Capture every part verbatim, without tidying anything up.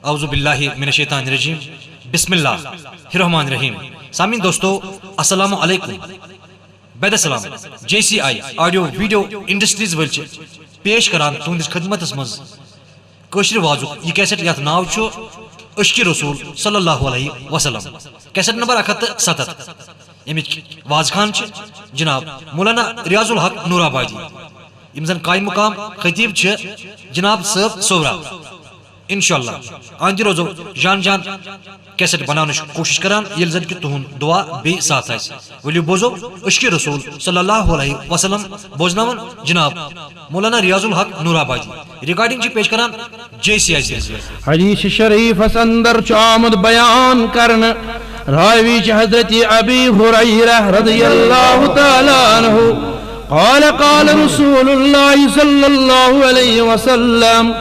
اعوذ باللہ من الشیطان الرجیم۔ بسم اللہ الرحمن الرحیم۔ سامعین دوستو، السلام علیکم۔ بید السلام۔ J C I audio video industries وٲلۍ چھِ پیش کران تُہنٛدِس خدمتس منٛز کٲشرِ وازُک یہِ کیسٹ، یتھ ناو چھُ عشقِ رسول صلی اللہ علیہ وسلم، کیسٹ نمبر اکھ ہتھ تہٕ ستتھ۔ ییٚمِچ وازخان چھِ جناب مولانا ریاض الحق نور آبادی، یِم زن قائم مقام خطیب چھِ جناب صٲب صورہ۔ انشاءاللہ آندِ روزو جان جان کیسٹ بناونٕچ کوٗشِش کران، ییٚلہِ زن کہِ تُہُنٛد دُعا بیٚیہِ ساتھ آسہِ۔ ؤلِو بوزو عشقِ رسول صلی اللہ علیہ وسلم، بوزناوان جناب مولانا ریاض الحق نور آبادی۔ ریکارڈنگ چھِ پیش کران جے سی آئی سیریز۔ حدیث شریفس اندر چھُ آمُت بیان کرنہٕ، راوی چھِ حضرت ابی ہریرہ رضی اللہ تعالیٰ عنہ، قال قال رسول اللہ صلی اللہ علیہ وسلم،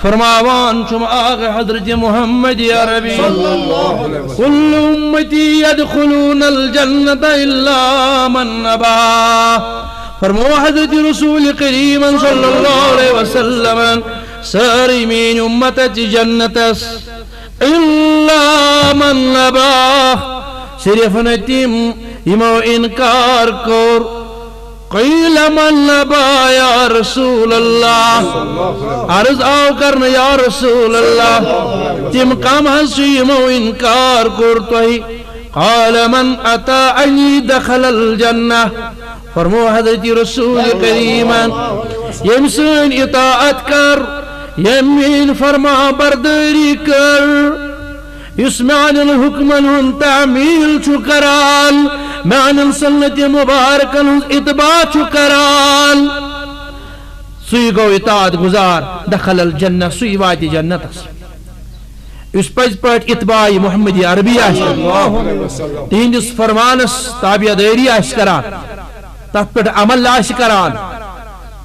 فرماوان چھُم آقا حضرت محمد عربی، صلی اللہ علیہ وسلم۔ کل امتی یدخلون الجنت الا من ابا۔ فرمو حضرت رسول کریم صلی اللہ علیہ وسلم، سٲرٕے میٲنۍ اُمت اژِ جنتس، الا من ابا، صرف نہ تِم یِمو انکار کوٚر۔ قیل من ابا یا رسول اللہ، عرض آو کرنہٕ یا رسول اللہ، تِم کم حظ چھِ یِمو انکار کوٚر تۄہہِ؟ قال من اطاعنی دخل الجنہ۔ فرمو حضرت رسول کریمن، ییٚمۍ سٲنۍ اطاعت کٔر، ییٚمۍ میٲنۍ فرما بردٲری کٔر، یُس میانٮ۪ن حُکمن ہُنٛد تعمیل چھُ کران، میانٮ۪ن سنت مبارکن ہُنٛد اتباع چھُ کران، سُے گوٚو اطاعت گزار، دخل الجنہ، سُے واتہِ جنتس۔ یُس پٔزۍ پٲٹھۍ اتباع محمد عربی آسہِ کران، تِہنٛدِس فرمانس تابع دٲری آسہِ کران، تتھ پٮ۪ٹھ عمل آسہِ کران،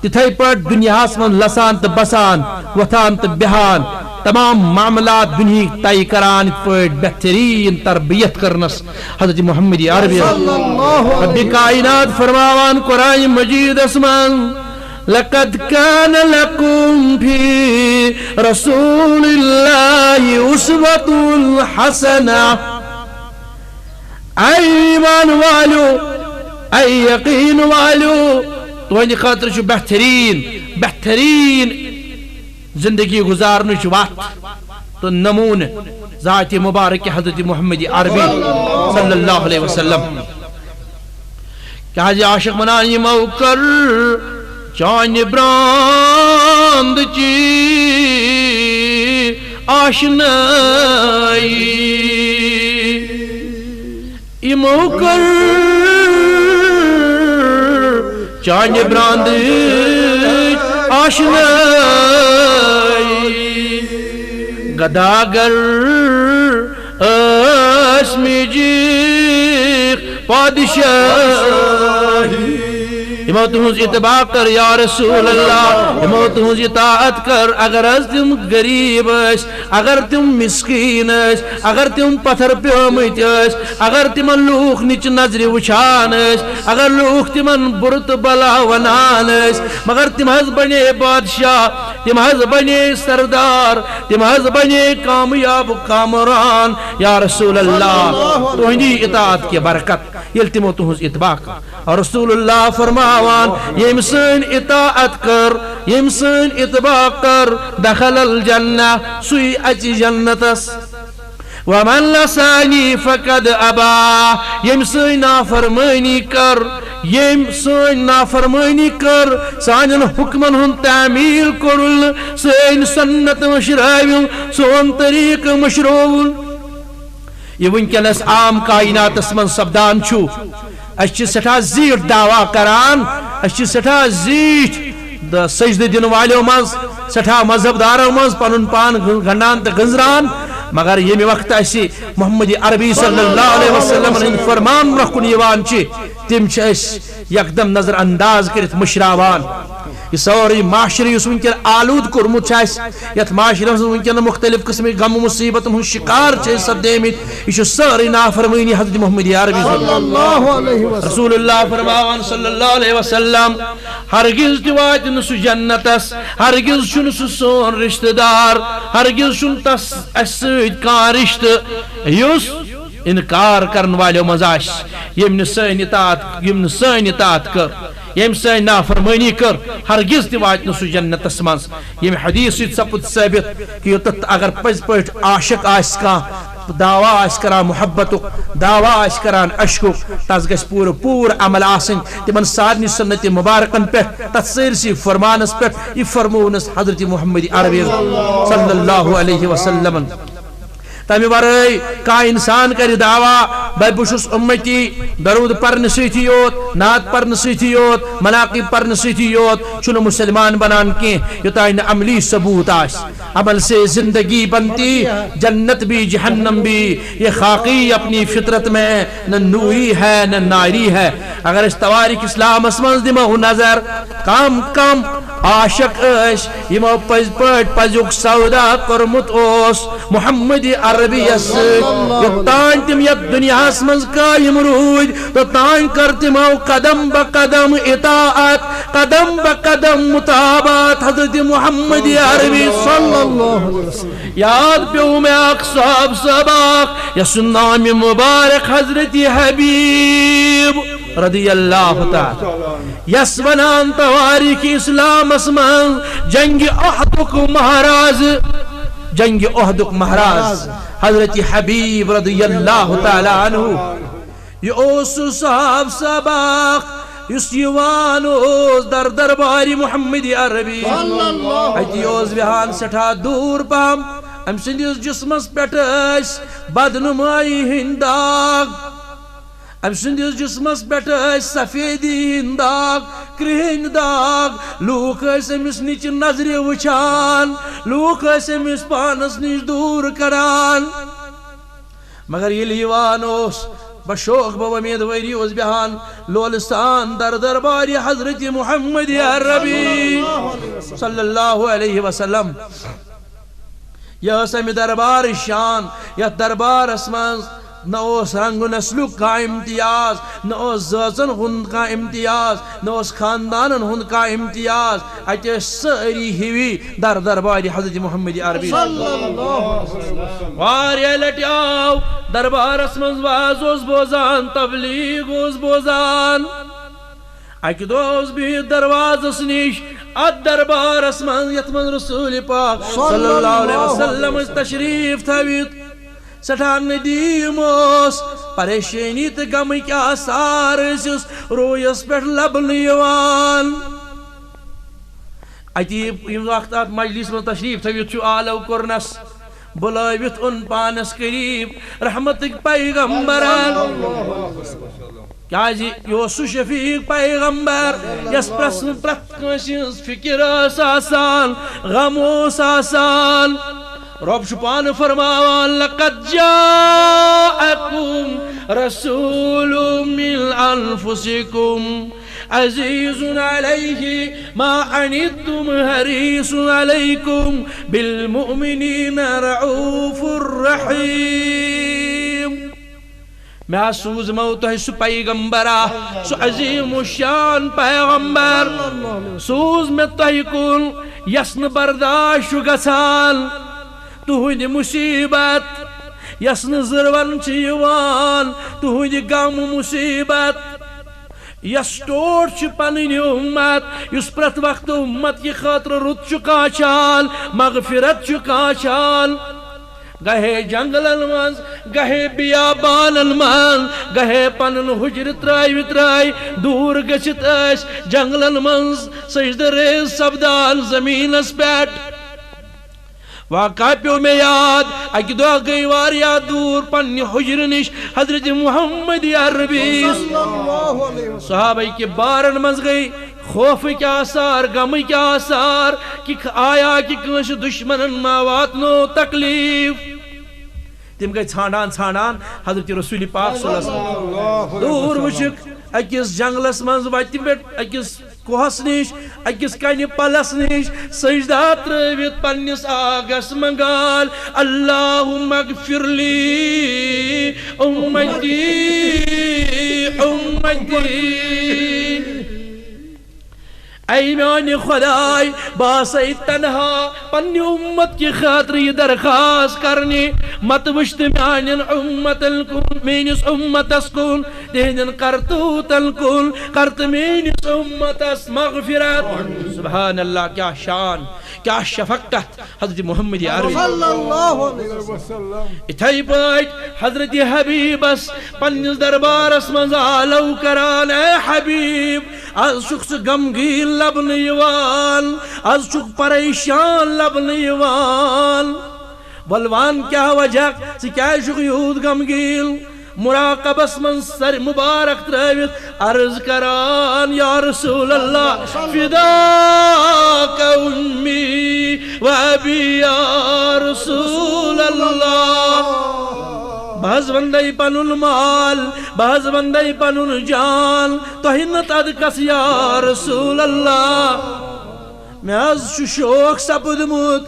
تِتھے پٲٹھۍ دُنیاہس منٛز لسان تہٕ بسان، وۄتھان تہٕ بیہان، تمام معاملات دُنہِکۍ طے کران، یِتھ پٲٹھۍ بہتریٖن تربیت کرنس حضرت محمد عربی۔ رب کائنات فرماوان قرآن مجیدس منٛز، لقد كان لكم في رسول الله أسوة حسنة۔ اے ایمان والیو، اے یقین والیو، تُہنٛدِ خٲطرٕ چھُ بہتریٖن، بہتریٖن زندگی گزارنٕچ وتھ تہٕ نموٗنہٕ ذاتِ مبارک حضرت محمد عربی صلی اللہ علیہ وسلم۔ کیازِ عاشق ونان، یِمو کٔر چانہِ براند چی آشنٲیی۔ یِمو کٔر چانہِ براندٕچ آشنٲیی۔ گداگر ٲسۍ مِجِکھ پادشاہی۔ یِمو تُہٕنٛز اتباع کٔر یا رسول اللہ، یِمو تُہٕنٛز اطاعت کٔر۔ اگر حظ تِم غریب ٲسۍ، اگر تِم مسکین ٲسۍ، اگر تِم پتھر پیومٕتۍ ٲسۍ، اگر تِمن لوٗکھ نِچہِ نظرِ وٕچھان ٲسۍ، اگر لوٗکھ تِمن بُرٕ تہٕ بلا ونان ٲسۍ، مگر تِم حظ بنے بادشاہ، تِم حظ بنے سردار، تِم حظ بنے کامیاب کامران۔ یا رسول اللہ، تُہنٛدی اطاعت کہِ برکت، ییٚلہِ تِمو تُہٕنٛز اتباع کٔر۔ رسول اللہ فرماوان، ییٚمۍ سٲنۍ اطاعت کٔر، ییٚمۍ سٲنۍ اتباع کٔر، دخل الجنہ، سُے اژِ جنتس۔ ومن لسانی فقد ابا، ییٚمۍ سٲنۍ نافرمٲنی کٔر، ییٚمۍ سٲنۍ نافرمٲنی کٔر، سانٮ۪ن حُکمن ہُنٛد تعمیٖل کوٚرُن، سٲنۍ سنت مٔشرٲوِن، سون طریٖقہٕ مٔشرٲوُن۔ یہِ وٕنکیٚنس عام کائناتس منٛز سپدان چھُ۔ أسۍ چھِ سٮ۪ٹھاہ زیٖٹھ دعویٰ کران، أسۍ چھِ سٮ۪ٹھاہ زیٖٹھ، د-، سجدٕ دِنہٕ والیو منٛز، سٮ۪ٹھاہ مذہب دارو منٛز پنُن پان گنٛ-، گنٛڈان تہٕ گنٛزران، مگر ییٚمہِ وقتہٕ اَسہِ محمد عربی صلی اللہ علیہ وسلم ہٕنٛدۍ فرمان برٛونٛہہ کُن یِوان چھِ، تِم چھِ أسۍ یکدم نظر انداز کٔرِتھ مٔشراوان۔ یہِ سٲرٕے معاشرٕ یُس وٕنکٮ۪ن آلوٗد کوٚرمُت چھُ اَسہِ، یَتھ معاشرَس منٛز وٕنکٮ۪ن مُختٔلِف قٕسمٕکۍ غم و مُصیٖبتَن ہُنٛد شِکار چھِ أسۍ سَپدیمٕتۍ، یہِ چھُ سٲرٕے نافرمٲنی حضرت محمد عربی صلی اللہ علیہ وسلم۔ رسول اللہ فرماوان صلی اللہ علیہ وسلم، ہرگز تہِ واتہِ نہٕ سُہ جنتَس، ہرگز چھُنہٕ سُہ سون رشتہٕ دار، ہرگز چھُنہٕ تَس اَسہِ سۭتۍ کانٛہہ رشتہٕ، یُس اِنکار کَرَن والیو منٛز آسہِ، ییٚمۍ نہٕ سٲنۍ اطاعت، ییٚمۍ نہٕ سٲنۍ اطاعت کٔر، ییٚمۍ سٲنۍ نافرمٲنی کٔر، ہرگز تہِ واتہِ نہٕ سُہ جنتَس منٛز۔ ییٚمہِ حدیث سۭتۍ سپُد ثٲبت کہِ یوٚتَتھ اگر پٔزۍ پٲٹھۍ عاشق آسہِ کانٛہہ، دعویٰ آسہِ کران محبتُک، دعویٰ آسہِ کران عشقُک، تَس گژھِ پوٗرٕ پوٗرٕ عمل آسٕنۍ تِمَن سارنٕے سُنتِ مبارکَن پٮ۪ٹھ، تَتھ سٲرسٕے فرمانَس پٮ۪ٹھ۔ یہِ فرموونَس حضرت محمد عربی صلی اللہ علیہ وسلمن۔ تمہِ ورٲے کانٛہہ انسان کرِ دعویٰ، بہٕ، بہٕ چھُس اُمتی، درود پرنہٕ سۭتی یوت، نعت پرنہٕ سۭتی یوت، مناقب پرنہٕ سۭتی یوت، چھُنہٕ مُسلمان بنان کینٛہہ، یوٚتانۍ نہٕ عملی ثبوت آسہِ۔ عمل سے زندگی بنتی، جنت بھی جہنم بھی، یہ خاکی اپنی فطرت میں نہ نوری ہے نہ ناری ہے۔ اگر أسۍ توٲریٖخ اسلامس منٛز دِمو نظر، کم کم عاشق ٲسۍ یِمو پٔزۍ پٲٹھۍ پزیُک سودا کوٚرمُت اوس محمد عربی یس سۭتۍ۔ یوٚتام تِم یتھ دُنیاہس منٛز قٲیِم روٗدۍ، توٚتام کٔر تِمو قدم بہ قدم اطاعت، قدم بہ قدم متابعت حضرت محمد عربی صلی اللہ علیہ وسلم۔ یاد پیوٚو مےٚ اکھ صحابہٕ صٲب اکھ، یس سُنٛد ناو مبارک حضرت حبیب رضی اللہ تعالیٰ، یس ونان توٲریٖخ اسلامس منٛز جنگِ احدُک مہراز، جنگِ احدُک مہراز حضرت حبیب رضی اللہ تعالیٰ عنہ۔ یہِ اوس سُہ صحابہٕ صٲب اکھ یُس یِوان اوس در دربارِ محمد عربی۔ صلی اللہ علیہ وسلم۔ اَتی اوس بیٚہان سٮ۪ٹھاہ دوٗر پہم۔ أمۍ سٕنٛدِس جسمس پٮ۪ٹھ ٲسۍ بدنُمٲیی ہٕنٛدۍ داغ۔ أمۍ سٕنٛدِس جسمس پٮ۪ٹھ ٲسۍ سفیدی ہٕنٛدۍ داغ، کرٛہِنۍ داغ۔ لوٗکھ ٲسۍ أمِس نِچہِ نظرِ وٕچھان، لوٗکھ ٲسۍ أمِس پانس نِش دوٗر کران۔ مگر ییٚلہِ یِوان اوس، بشوق بہ وۄمید وٲری اوس بیٚہان لولہٕ سان در دربارِ حضرت محمد عربی صلی اللہ علیہ وسلم۔ یہِ ٲس اَمہِ دربارٕچ شان۔ یَتھ دربارس منٛز نہ اوس رنگ و نسلُک کانٛہہ امتیاز، نہ اوس زٲژن ہُنٛد کانٛہہ امتیاز، نہ اوس خاندانن ہُنٛد کانٛہہ امتیاز۔ اَتہِ ٲسۍ سٲری ہِوی در دربارِ حضرت محمد عربی۔ صلی اللہ علیہ وسلم۔ واریاہ لٹہِ آو دربارس منٛز واز اوس بوزان، تبلیغ اوس بوزان۔ اکہِ دۄہ اوس بِہِتھ دروازس نِش، اتھ دربارس منٛز یتھ منٛز رسول پاک صلی اللہ علیہ وسلم ٲسۍ تشریف تھٲوِتھ۔ سٮ۪ٹھاہ ندیم اوس، پریشٲنی تہٕ غمٕکۍ آثار ٲسِس رویس پٮ۪ٹھ لبنہٕ یِوان۔ اتی ییٚمہِ وقتہٕ اتھ مجلس منٛز تشریف تھٲوِتھ چھُ، آلو کوٚرنس، بُلٲوِتھ اوٚن پانس قریب رحمتٕکۍ پیغمبرن۔ کیازِ یہِ اوس سُہ شفیق پیغمبر یس پرٛس-، پرٛٮ۪تھ کٲنٛسہِ ہٕنٛز فکر ٲس آسان، غم اوس آسان۔ رۄب چھُ پانہٕ فرماوان، لقد جاءکم رسول من انفسکم عزیز علیہ ما عنتم حریص علیکم بالمؤمنین رعوف الرحیم۔ مےٚ حظ سوٗزمو تۄہہِ سُہ پیغمبرا، سُہ عظیم الشان پیغمبر۔ سوٗز مےٚ تۄہہِ کُن، یَس نہٕ برداشت چھُ گژھان تُہٕنٛدِ مُصیٖبت، یَس نہٕ زٕروَن چھِ یِوان تُہٕنٛدِ غم مُصیٖبت، یَس ٹوٹھ چھِ پنٕنۍ اُمت، یُس پرٛٮ۪تھ وقتہٕ اُمت کہِ خٲطرٕ رُت چھُ کانٛچھان، مغفرت چھُ کانٛچھان۔ گاہے جنگلن منٛز، گاہے بیابانن منٛز، گاہے پنُن حُجرٕ ترٛٲوِتھ ترٛٲوۍ دوٗر گٔژھِتھ ٲسۍ جنگلن منٛز سجدٕ ریز سپدان زٔمیٖنس پٮ۪ٹھ۔ واقعہ پیوٚو مےٚ یاد، اکہِ دۄہ گٔے واریاہ دوٗر پننہِ حُجرٕ نِش حضرت محمد عربی۔ صحابہ کہِ بارن منٛز گٔے خوفٕکۍ آثار، غمٕکۍ آثار، کہِ آیا کہِ کٲنٛسہِ دُشمنن ما واتنو تکلیف؟ تِم گٔے ژھانڈان ژھانڈان حضرت رسول پاک صلی اللہ علیہ وسلم۔ دوٗر وٕچھِکھ، أکِس جنگلس منٛز وتہِ پٮ۪ٹھ أکِس کوہس نِش، أکِس کنہِ پلس نِش سجدہ ترٲوِتھ پننِس آقس منٛگان، اللہم اغفر لی امتی، امتی۔ اے میانہِ خداے، بہٕ آسے تنہا پننہِ امت کہِ خٲطرٕ یہِ درخواست کرنہِ، مت وٕچھ تہٕ میانٮ۪ن امتن کُن، میٲنِس امتس کُن، تِہنٛدٮ۪ن کرتوتن کُن، کر تہٕ میٲنِس امتس مغفرت۔ سبحان اللہ، کیا شان، کیا شفقت حضرت محمد عربی۔ صلی اللہ علیہ وسلم۔ اِتھے پٲٹھۍ حضرت حبیبس پننِس دربارس منٛز آلو کران، اے حبیب، از چھُکھ ژٕ غمگیٖن لبنہٕ یِوان، از چھُکھ پریشان لبنہٕ یِوان۔ ولہٕ وَن کیٛاہ وجہ، ژٕ کیٛازِ چھُکھ یوٗت غمگیٖن؟ مراقبس منٛز سر مبارک ترٲوِتھ عرض کران، یا رسول اللہ، فداک امی و ابی یا رسول اللہ۔ بہٕ حظ وندے پنُن مال، بہٕ حظ وندے پنُن جان، تۄہہِ نہٕ تدکس یا رسول اللہ۔ مےٚ حظ چھُ شوق سپُدمُت،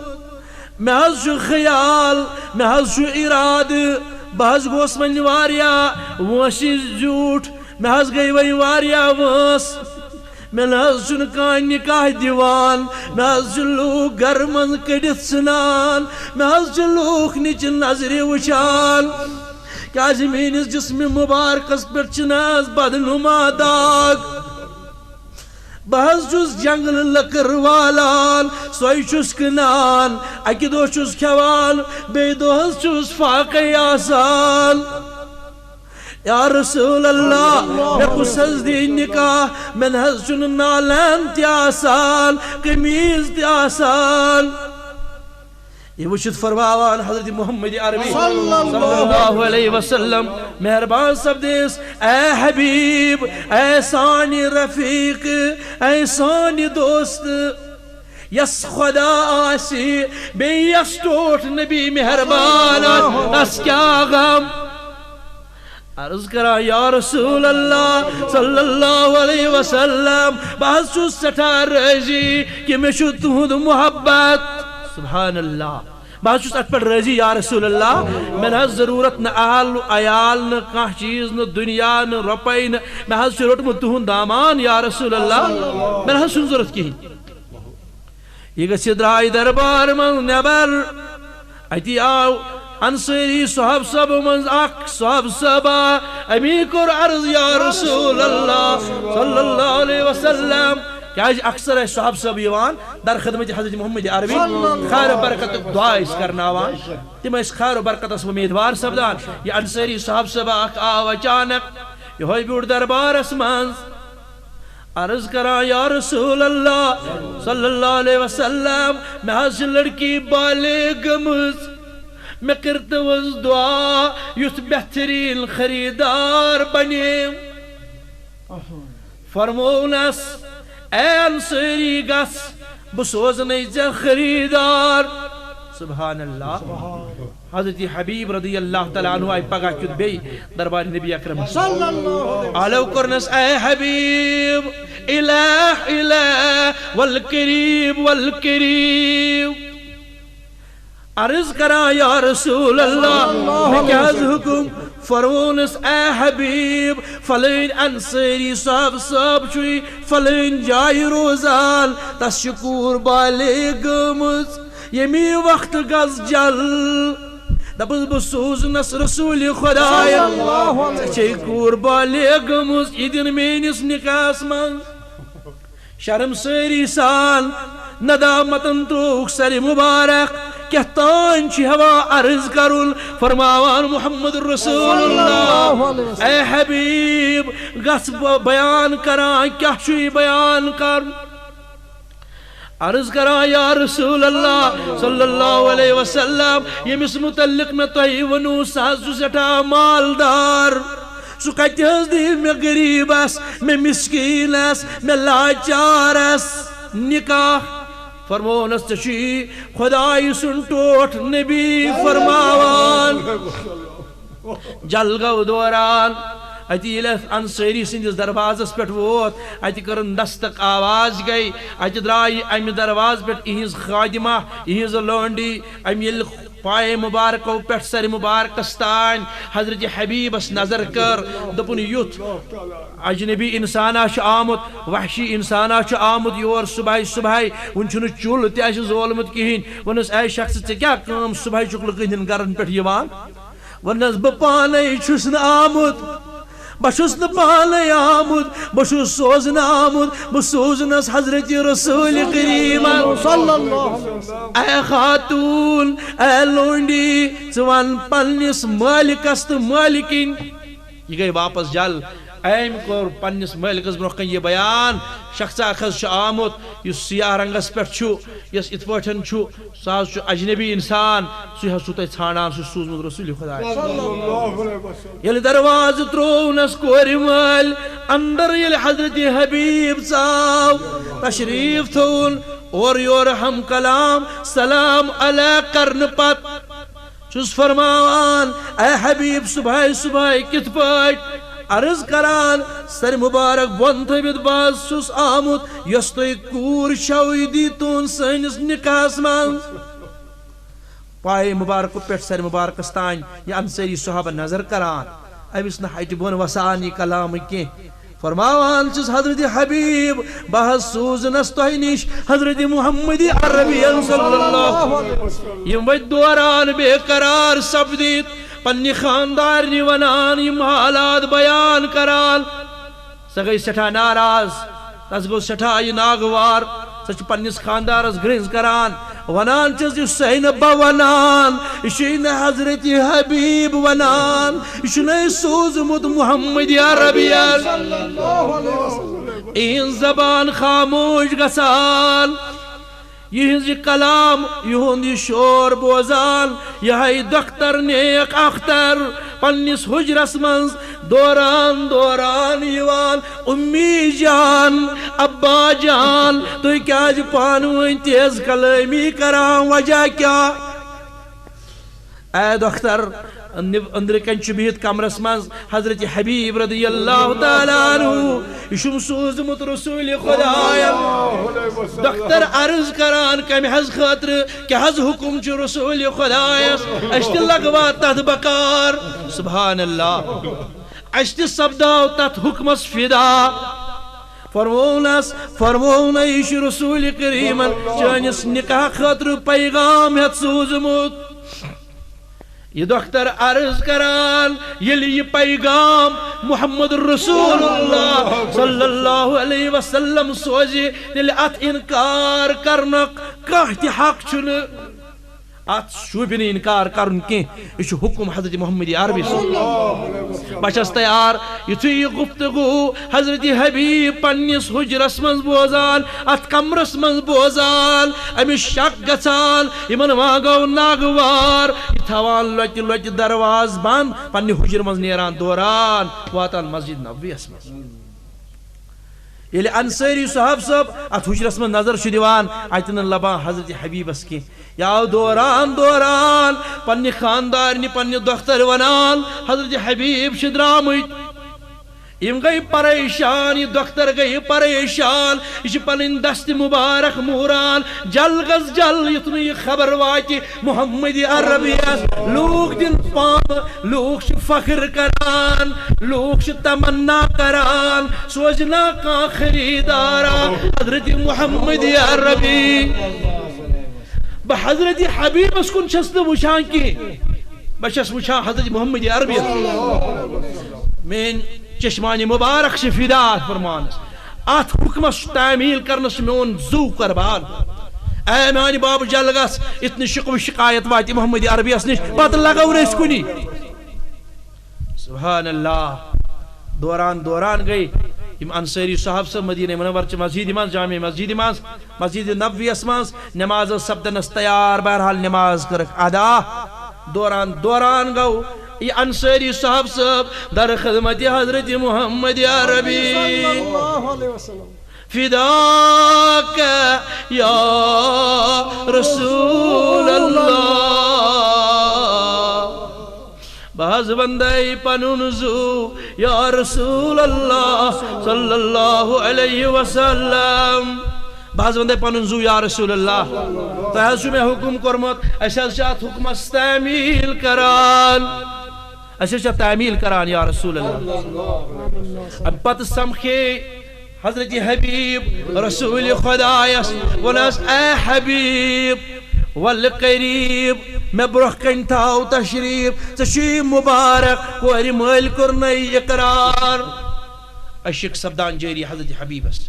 مےٚ حظ چھُ خیال، مےٚ حظ چھُ اِرادٕ، بہٕ حظ گوس وۄنۍ واریاہ وٲنٛسہِ زیوٗٹھ، مےٚ حظ گٔے وۄنۍ واریاہ وٲنٛس۔ مےٚ نہ حظ چھُنہٕ کانٛہہ نکاح دِوان، مےٚ حظ چھِ لوٗکھ گرٕ منٛز کٔڑِتھ ژھٕنان، مےٚ حظ چھِ لوٗکھ نِچہِ نظرِ وٕچھان۔ کیٛازِ میٲنِس جسمِ مبارکس پٮ۪ٹھ چھِنہٕ حظ بدنما داغ؟ بہٕ حظ چھُس جنگلہٕ لٔکٕر والان، سۄے چھُس کٕنان، اَکہِ دۄہ چھُس کھٮ۪وان، بیٚیہِ دۄہ حظ چھُس فاقے آسان۔ یا رسول اللہ، مےٚ کُس حظ دی نکاح؟ مےٚ نہ حظ چھُنہٕ نالین تہِ آسان، قمیٖض تہِ آسان۔ یہِ وٕچھِتھ فرماوان حضرت محمد عربی صلی اللہ صلی اللہ علیہ وسلم، مہربان سپدیس، اے حبیب، اے سانہِ رفیق، اے سانہِ دوست، یس خدا آسہِ، بیٚیہِ یس ٹوٹھ نبی مہربان آسہِ، تس کیٛاہ غم؟ عرض کران، یا رسول اللہ صلی اللہ علیہ وسلم، بہٕ حظ چھُس سٮ۪ٹھاہ رٲضی کہِ مےٚ چھُ تُہُنٛد محبت۔ سبحان اللہ۔ بہٕ حظ چھُس اَتھ پٮ۪ٹھ رٲضی، یا رسول اللہ۔ مےٚ نہ حظ ضروٗرت نہٕ اہل عیال، نہٕ کانٛہہ چیٖز، نہٕ دُنیا، نہٕ رۄپَے، نہٕ۔ مےٚ حظ چھُ روٚٹمُت تُہُنٛد دامان، یا رسول اللہ۔ مےٚ نہ حظ چھُنہٕ ضروٗرت کِہیٖنۍ۔ یہِ گٔژھِتھ درٛاے دربار منٛز نٮ۪بر۔ اَتی آو انصٲری صحابہٕ صٲبو منٛز اکھ صحابہٕ صٲبا۔ أمی کوٚر عرض، یا رسول اللہ صلی اللہ علیہ وسلم۔ کیٛازِ اکثر ٲسۍ صحابہٕ صٲب یِوان در خدمت حضرت محمد عربی، خیر و برکتُک دعا ٲسۍ کرناوان۔ تِم ٲسۍ خیر و برکتس امیدوار سپدان۔ یہِ انصٲری صحابہٕ صٲبا اکھ آو اچانک، یِہوٚے بیوٗٹھ دربارس منٛز۔ عرض کران، یا رسول اللہ صلی اللہ علیہ وسلم، مےٚ حظ چھِ لڑکی بالغ گٔمٕژ، مےٚ کٔرتو حظ دعا یُتھ بہتریٖن خریٖدار بنہِ۔ فرموونس، اے انصٲری، گژھ، بہٕ سوزنے ژےٚ خریٖدار۔ سبحان اللہ۔ حضرت حبیب رضی اللہ تعالیٰ عنہ آیہِ پگاہ کیُتھ بیٚیہِ دربار نبی اکرم۔ صلی اللہ علیہ وسلم۔ آلو کوٚرنس، اے حبیب، الہ الہ، والقریب والقریب۔ عرض کران، یا رسول اللہ، مےٚ کیٛاہ حظ حُکُم؟ فرموونس، اے حبیب، فلٲنۍ انصٲری صاحب صٲب چھُے فلٲنۍ جایہِ روزان، تس چھِ کوٗر بالغ گٔمٕژ، ییٚمی وقتہٕ گژھ جل۔ دپس، بہٕ سوٗزنس رسول خدایا، ژےٚ چھے کوٗر بالغ گٔمٕژ، یہِ دِن میٲنِس نکاحس منٛز۔ شرمسٲری سان ندامتن ترووُکھ سر مبارک، کیٛاہ تام چھِ ہٮ۪وان عرض کرُن، فرماوان محمد رسول اللہ، اے حبیب، گژھ بہٕ بیان کران، کیٛاہ چھُ یہِ بیان کرُن؟ عرض کران، یا رسول اللہ صلی اللہ علیہ وسلم، ییٚمِس متعلق مےٚ تۄہہِ ووٚنوُ، سُہ حظ چھُ سٮ۪ٹھاہ مالدار۔ سُہ کتہِ حظ دِیہِ مےٚ غریٖبس، مےٚ مسکیٖنس، مےٚ لاچارس نکاح؟ فرموونس، ژےٚ چھُے خدایہِ سُنٛد ٹوٹھ نبی فرماوان۔ جل گوٚو دوران، اتہِ ییٚلہِ اتھ انصٲری سٕنٛدِس دروازس پٮ۪ٹھ ووت، اتہِ کٔرٕن دستک، آواز گٔے، اتہِ درٛایہِ امہِ دروازٕ پٮ۪ٹھ یِہٕنٛز خادمہ، یِہٕنٛز لونڈی۔ أمۍ ییٚلہِ پایہِ مُبارکو پٮ۪ٹھ سرِ مُبارکس تام حضرت حبیبس نظر کٔر، دوٚپُن، یُتھ اجنبی انسانا چھُ آمُت، وحشی انسانا چھُ آمُت یور صبحے صبحے، وُنہِ چھُنہٕ چُل تہِ اَسہِ زولمُت کِہیٖنۍ۔ ووٚنُس، اے شخص، ژےٚ کیٛاہ کٲم صبحے چھُکھ لُکہٕ ہٕنٛدٮ۪ن گرن پٮ۪ٹھ یِوان؟ ووٚننس، بہٕ پانے چھُس نہٕ آمُت، بہٕ چھُس نہٕ پانے آمُت، بہٕ چھُس سوزنہٕ آمُت، بہٕ سوزنس حضرت رسول کریمن۔ صلی اللہ علیہ وسلم۔ اے خاتون، اے لونڈی، ژٕ وَن پننِس مٲلکس تہٕ مٲلکِن۔ یہِ گٔے واپس جل۔ أمۍ کوٚر پننِس مٲلکس برونٛہہ کنہِ یہِ بیان، شخص اکھ حظ چھُ آمُت، یُس سیاہ رنگس پٮ۪ٹھ چھُ، یُس یِتھ پٲٹھۍ چھُ، سُہ حظ چھُ اجنبی انسان، سُے حظ چھُو تۄہہِ ژھانڈان، سُہ چھُ سوٗزمُت رسول خۄداے۔ ییٚلہِ دروازٕ ترٛوونس کورِ مٲلۍ اندر، ییٚلہِ حضرت حبیب ژاو، تشریف تھووُن، اورٕ یورٕ ہم کلام سلام علیہ کرنہٕ پتہٕ چھُس فرماوان، اے حبیب، صبحے صبحے کِتھ پٲٹھۍ؟ عرض کران، سر مبارک بۄن تھٲوِتھ، بہٕ حظ چھُس آمُت، یۄس تۄہہِ کوٗر چھَو، یہِ دی تُہُنٛد سٲنِس نکاحس منٛز۔ پایہِ مُبارکہٕ پٮ۪ٹھ سرِ مُبارکس تام یہِ انصٲری صحابہ نظر کران، أمِس نہٕ ہٹہِ بۄن وسان یہِ کلامہٕ کینٛہہ۔ فرماوان چھُس، حضرت حبیب، بہٕ حظ سوٗزنس تۄہہِ نِش حضرت محمد عربی صلی اللہ علیہ وسلم۔ یِم وتہِ دوران بے قرار سپدِتھ پننہِ خاندارنہِ ونان، یِم حالات بیان کران۔ سۄ گٔے سٮ۪ٹھاہ ناراض، تس گوٚو سٮ۪ٹھاہ یہِ ناگوار۔ سۄ چھِ پننِس خاندارس گرٛنٛز کران، ونان چھس، یہِ چھُسے نہٕ بہٕ ونان، یہِ چھُے نہٕ حضرت حبیب ونان، یہِ چھُنَے سوٗزمُت محمد عربیَن۔ یِہٕنٛز زبان خاموش گژھان، یِہٕنٛز یہِ کلام، یِہُنٛد یہِ شور بوزان، یِہوٚے دۄختر نیک اختر پننِس حُجرس منٛز دوران دوران یِوان، امی جان، ابا جان، تُہۍ کیٛازِ پانہٕ ؤنۍ تیز کلٲمی کران؟ وجہ کیٛاہ؟ اے دۄختر، أنٛدرٕ کنہِ چھُ بِہِتھ کمرس منٛز حضرت حبیب رضی اللہ تعالیٰ عنہ، یہِ چھُم سوٗزمُت رسول خداین۔ دۄختر عرض کران، کمہِ حظ خٲطرٕ؟ کیٛاہ حظ حُکم چھُ رسول خدایس؟ أسۍ تہِ لگوا تتھ بکار۔ سبحان اللہ۔ أسۍ تہِ سپداو تتھ حُکمس فدا۔ فرموونس، فرموونس، یہِ چھُ رسول کریمن چٲنِس نکاح خٲطرٕ پیغام ہٮ۪تھ سوٗزمُت۔ یہِ دۄختر عرض کران، ییٚلہِ یہِ پیغام محمد رسول اللہ صلی اللہ علیہ وسلم سوزِ، تیٚلہِ اتھ انکار کرنُک کانٛہہ تہِ حق چھُنہٕ۔ اتھ شوٗبہِ نہٕ انکار کرُن کینٛہہ۔ یہِ چھُ حُکم حضرت محمد عربی سُنٛد۔ بہٕ چھَس تیار۔ یُتھُے یہِ گفتگو حضرت حبیب پننِس حُجرس منٛز بوزان، اتھ کمرس منٛز بوزان، أمِس شک گژھان، یِمن ما گوٚو ناگوار، یہِ تھاوان لۄتہِ لۄتہِ دروازٕ بنٛد، پننہِ حُجرٕ منٛز نیران، دوران واتان مسجد نبویس منٛز۔ ییٚلہِ انصٲری صاحب صٲب اتھ حُجرس منٛز نظر چھُ دِوان، اتہِ نہٕ لبان حضرت حبیبس کینٛہہ۔ یہِ آو دوران دوران پننہِ خاندارنہِ، پننہِ دۄختر ونان، حضرت حبیب چھِ درامٕتۍ۔ یِم گٔے پریشان، یہِ دۄختر گٔے پریشان، یہِ چھِ پنٕنۍ دستہِ مبارک موران، جل گژھ جل، یُتھ نہٕ یہِ خبر واتہِ محمد عربیس۔ لوٗکھ دِن پامہٕ، لوٗکھ چھِ فخر کران، لوٗکھ چھِ تمنا کران، سوزِ نا کانٛہہ خریدارا حضرت محمد عربی۔ بہٕ حضرت حبیبس کُن چھَس نہٕ وٕچھان کینٛہہ، بہٕ چھَس وٕچھان حضرت محمد عربی۔ میٲنۍ چشمانِ مبارک چھِ فدا فرمانس۔ اتھ حُکمس تعمیل کرنس چھُ میون زُو قربان۔ اے میانہِ بابہٕ جل گژھ، یُتھ نہٕ شکوٕ شکایت واتہِ محمد عربیس نِش، پتہٕ لگو نہٕ أسۍ کُنی۔ سبحان اللہ۔ دوران دوران گٔے یِم انصٲری صاحب صٲب مدینہ منور چہِ مسجدِ منٛز، جامع مسجدِ منٛز، مسجد نبویس منٛز نماز ٲس سپدنس تیار۔ بہرحال نماز کٔرٕکھ ادا۔ دوران دوران گوٚو یہِ انصٲری صاحب صٲب در خدمت حضرت محمد عربی۔ صلی اللہ علیہ وسلم۔ فداک یا رسول اللہ۔ بہٕ از وندے پنُن زُو یا رسول اللہ صلی اللہ علیہ وسلم۔ بہٕ حظ وندے پنُن زُو یا رسول اللہ۔ تۄہہِ حظ چھُ مےٚ حُکُم کوٚرمُت، أسۍ حظ چھِ اتھ حُکمس تعمیل کران۔ أسۍ حظ چھِ اتھ تعمیل کران یا رسول اللہ۔ امہِ پتہٕ سمکھے حضرت حبیب رسول خدایس، ووٚنس، اے حبیب، ولہٕ قریب، مےٚ برونٛہہ کنہِ تھاو تشریف، ژےٚ چھُے مبارک کورِ مٲلۍ کوٚرنَے اقرار۔ عشق سپدان جٲری حضرت حبیبس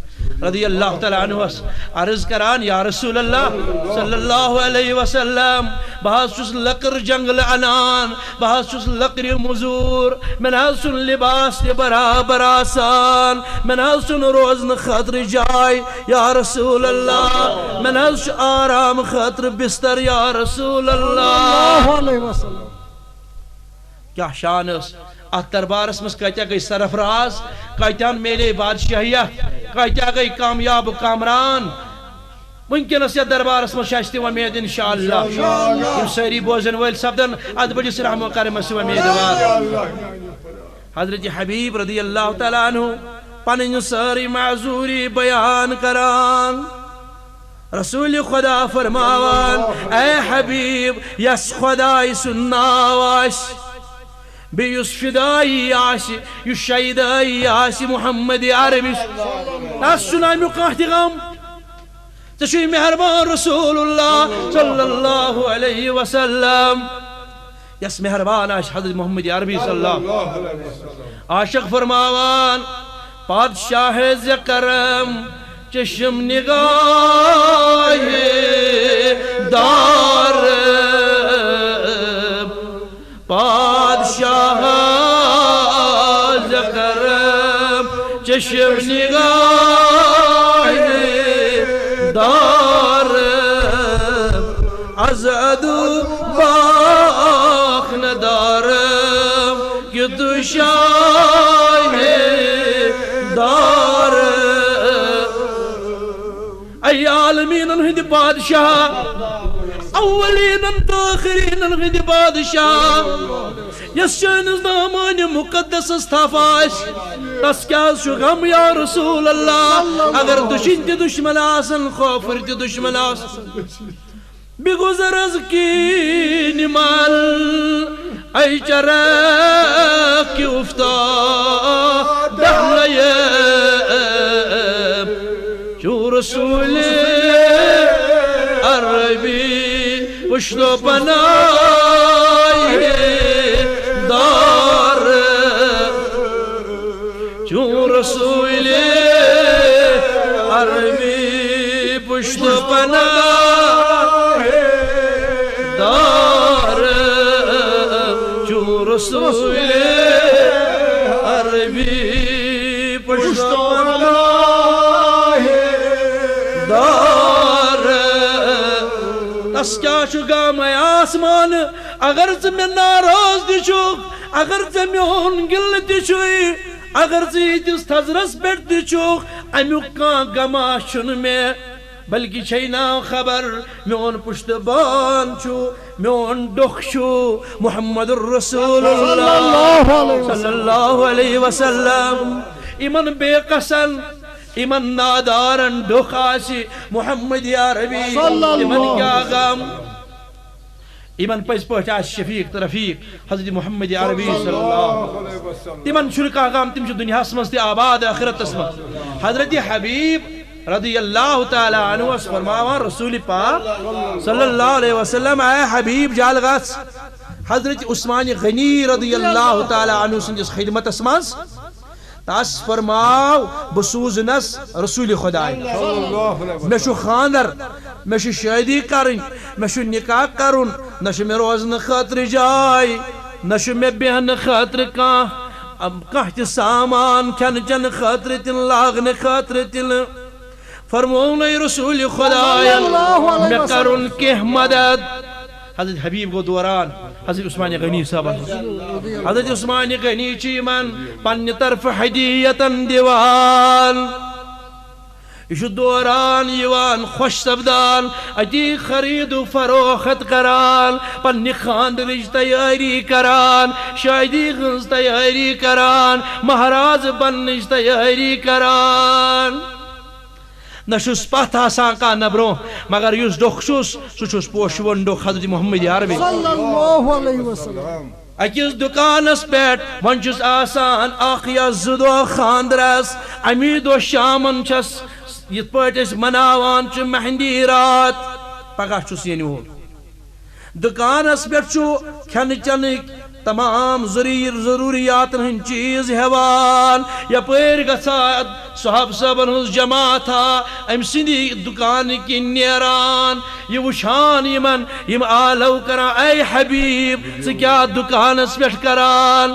رضی اللہ تعالیٰ عنہس، عرض کران، یا رسول اللہ صلی اللہ علیہ وسلم، بہٕ حظ چھُس لکٕر جنگلہٕ انان، بہٕ حظ چھُس لکرِ مزوٗر، مےٚ نہ حظ چھُنہٕ لباس تہِ برابر آسان، مےٚ نہ حظ چھُنہٕ روزنہٕ خٲطرٕ جاے یا رسول اللہ، مےٚ نہ حظ چھُ آرام خٲطرٕ بستر یا رسول اللہ۔ صلی اللہ علیہ وسلم۔ کیٛاہ شان ٲس اتھ دربارس منٛز، کٲتیٛاہ گٔے سرفراز، کٲتیٛاہن میلے بادشاہیت، کٲتیٛاہ گٔے کامیاب کامران۔ وٕنکیٚنس یتھ دربارس منٛز چھِ اَسہِ تہِ وۄمید انشاءاللہ۔ انشاءاللہ۔ یِم سٲری بوزن وٲلۍ سپدن اتھ بٔڑِس رحم و کرمس سۭتۍ وۄمیدوار۔ حضرت حبیب رضی اللہ تعالیٰ عنہ پنٕنۍ سٲرٕے معذوری بیان کران۔ رسول خدا فرماوان، اے حبیب، یس خدای سُنٛد ناو آسہِ، بیٚیہِ یُس فدایی آسہِ، یُس شیدایی آسہِ محمد عربی، تس چھُنہٕ امیُک کانٛہہ تہِ غم۔ ژےٚ چھُے مہربان رسول اللہ صلی اللہ علیہ وسلم، یس مہربان آسہِ حضرت محمد عربی صلی اللہ۔ عاشق فرماوان، پادشاہ زِ کرم چشم نگاہ دار، پادشاہ زِ کرم چشم نگاہ دار، از ادو باخ ندارم کہ تو شاہ دار۔ اے عالمیٖنن ہٕنٛدِ بادشاہ، اولینن تہٕ ٲخریٖنن ہٕنٛدِ بادشاہ، یس چٲنِس دامانِ مُقدسس تھپھ آسہِ، تس کیٛاہ چھُ غم یا رسول اللہ؟ اگر دُشِنۍ تہِ دُشمن آسن، کھوفٕرۍ تہِ دُشمن آسن، بگذر از کینِ مل، ای چرخ افتاده لایب، چون رسول عربی پشت و پناه دار، چون رسول عربی پشت و پناه دار، چون رسول عربی پشت و پناه دار۔ تس کیٛاہ چھُ غم اے آسمان، اگر ژٕ مےٚ ناراض تہِ چھُکھ، اگر ژےٚ میون گِلہٕ تہِ چھُے، اگر ژٕ یِتھِس تھزرس پٮ۪ٹھ تہِ چھُکھ، امیُک کانٛہہ غما چھُنہٕ مےٚ، بلکہِ چھے نا خبر، میون پُشتہٕ بان چھُ، میون ڈوٚکھ چھُ محمد رسول اللہ صلی اللہ علیہ وسلم۔ یِمن بے کسن، یِمن نادارن ڈوٚکھ آسہِ محمد عربی، صلی اللہ۔ یِمن کیٛاہ غم؟ یِمن پٔزۍ پٲٹھۍ آسہِ شفیق تہٕ رفیق حضرت محمد عربی صلی اللہ علیہ وسلم۔ تِمن چھُنہٕ کانٛہہ غم، تِم چھِ دُنیاہس منٛز تہِ آباد ٲخرتس منٛز۔ حضرت حبیب رضی اللہ تعالیٰ عنہ ٲس فرماوان، رسول پاک صلی اللہ علیہ وسلم، اے حبیب جل گژھ حضرت عثمان غنی رضی اللہ تعالیٰ عنہ سٕنٛدِس خدمتس منٛز۔ تس فرماو، بہٕ سوٗزنس رسول خداے۔ مےٚ چھُ خانٛدر، مےٚ چھُ شٲدی کرٕنۍ، مےٚ چھُ نکاح کرُن، نہ چھُ مےٚ روزنہٕ خٲطرٕ جاے، نہ چھُ مےٚ بیٚہنہٕ خٲطرٕ کانٛہہ، ام، کانٛہہ تہِ سامان، کھٮ۪نہٕ چٮ۪نہٕ خٲطرٕ تہِ نہٕ، لاگنہٕ خٲطرٕ تہِ نہٕ۔ فرموونَے رسول خدایَن، مےٚ کرُن کینٛہہ مدد۔ حضرت حبیب گوٚو دوران حضرت عثمان غنی صٲبَن۔ حضرت عثمان غنی چھِ یِمن پننہِ طرفہٕ ہدیتن دِوان۔ یہِ چھُ دوران یِوان، خۄش سپدان، اتی خرید و فروخت کران، پننہِ خاندرٕچ تیٲری کران، شادی ہٕنٛز تیٲری کران، مہراز بننٕچ تیٲری کران۔ نہ چھُس پتھ آسان کانٛہہ نہ برونٛہہ، مگر یُس ڈوٚکھ چھُس، سُہ چھُس پوشوُن ڈوٚکھ حضرت محمد عربی۔ صلی اللہ علیہ وسلم۔ أکِس دُکانَس پٮ۪ٹھ وۄنۍ چھُس آسان اَکھ یا زٕ دۄہ خانٛدرَس، اَمی دۄہ شامَن چھَس یِتھ پٲٹھۍ أسۍ مَناوان چھِ مہندی رات، پَگاہ چھُس یِنہٕ وول۔ دُکانَس پٮ۪ٹھ چھُ کھٮ۪نہٕ چٮ۪نٕکۍ تمام ضروٗری-، ضروٗریاتَن ہٕنٛدۍ چیٖز ہٮ۪وان، یَپٲرۍ گژھان صحابہٕ صٲبَن ہٕنٛز جماعتھا أمۍ سٕنٛدی دُکانہٕ کِنۍ نیران، یہِ وٕچھان یِمَن، یِم آلو کران، "اے حبیب، ژٕ کیٛاہ دُکانَس پٮ۪ٹھ کران؟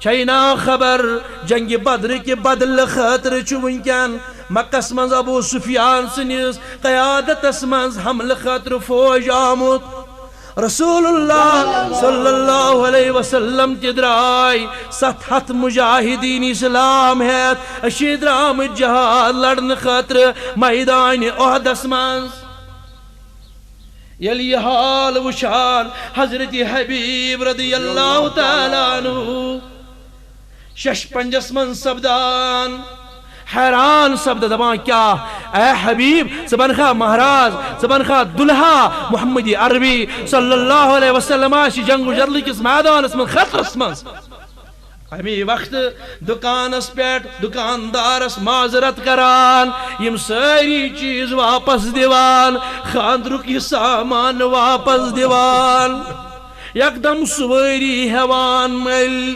چھے نا خبر، جنگِ بدرٕ کہِ بدلہٕ خٲطرٕ چھُ وٕنکٮ۪ن مکس منٛز ابو سفیان سٕنٛدِس قیادتس منٛز حملہٕ خٲطرٕ فوج آمُت؟" رسول اللہ صلی اللہ علیہ وسلم تہِ درٛاے ستھ ہتھ مجاہدین اسلام ہٮ۪تھ، أسۍ چھِ درٛامٕتۍ جہاد لڑنہٕ خٲطرٕ میدانِ احدس منٛز۔ ییٚلہِ یہِ حال وٕچھان حضرت حبیب رضی اللہ تعالیٰ عنہ شش پنجس منٛز سپدان، حیران سپدان، دپان، "کیٛاہ اے حبیب، ژٕ بنکھا مہراز، ژٕ بنکھا دُلہا محمد عربی صلی اللہ علیہ وسلم آسہِ جنگ و جدلہٕ کِس میدانس منٛز، خطرس منٛز؟" امی وقتہٕ دُکانس پٮ۪ٹھ دُکاندارس معذرت کران، یِم سٲری چیٖز واپس دِوان، خانٛدرُک یہِ سامان واپس دِوان، یکدم سوٲری ہٮ۪وان مٔلۍ،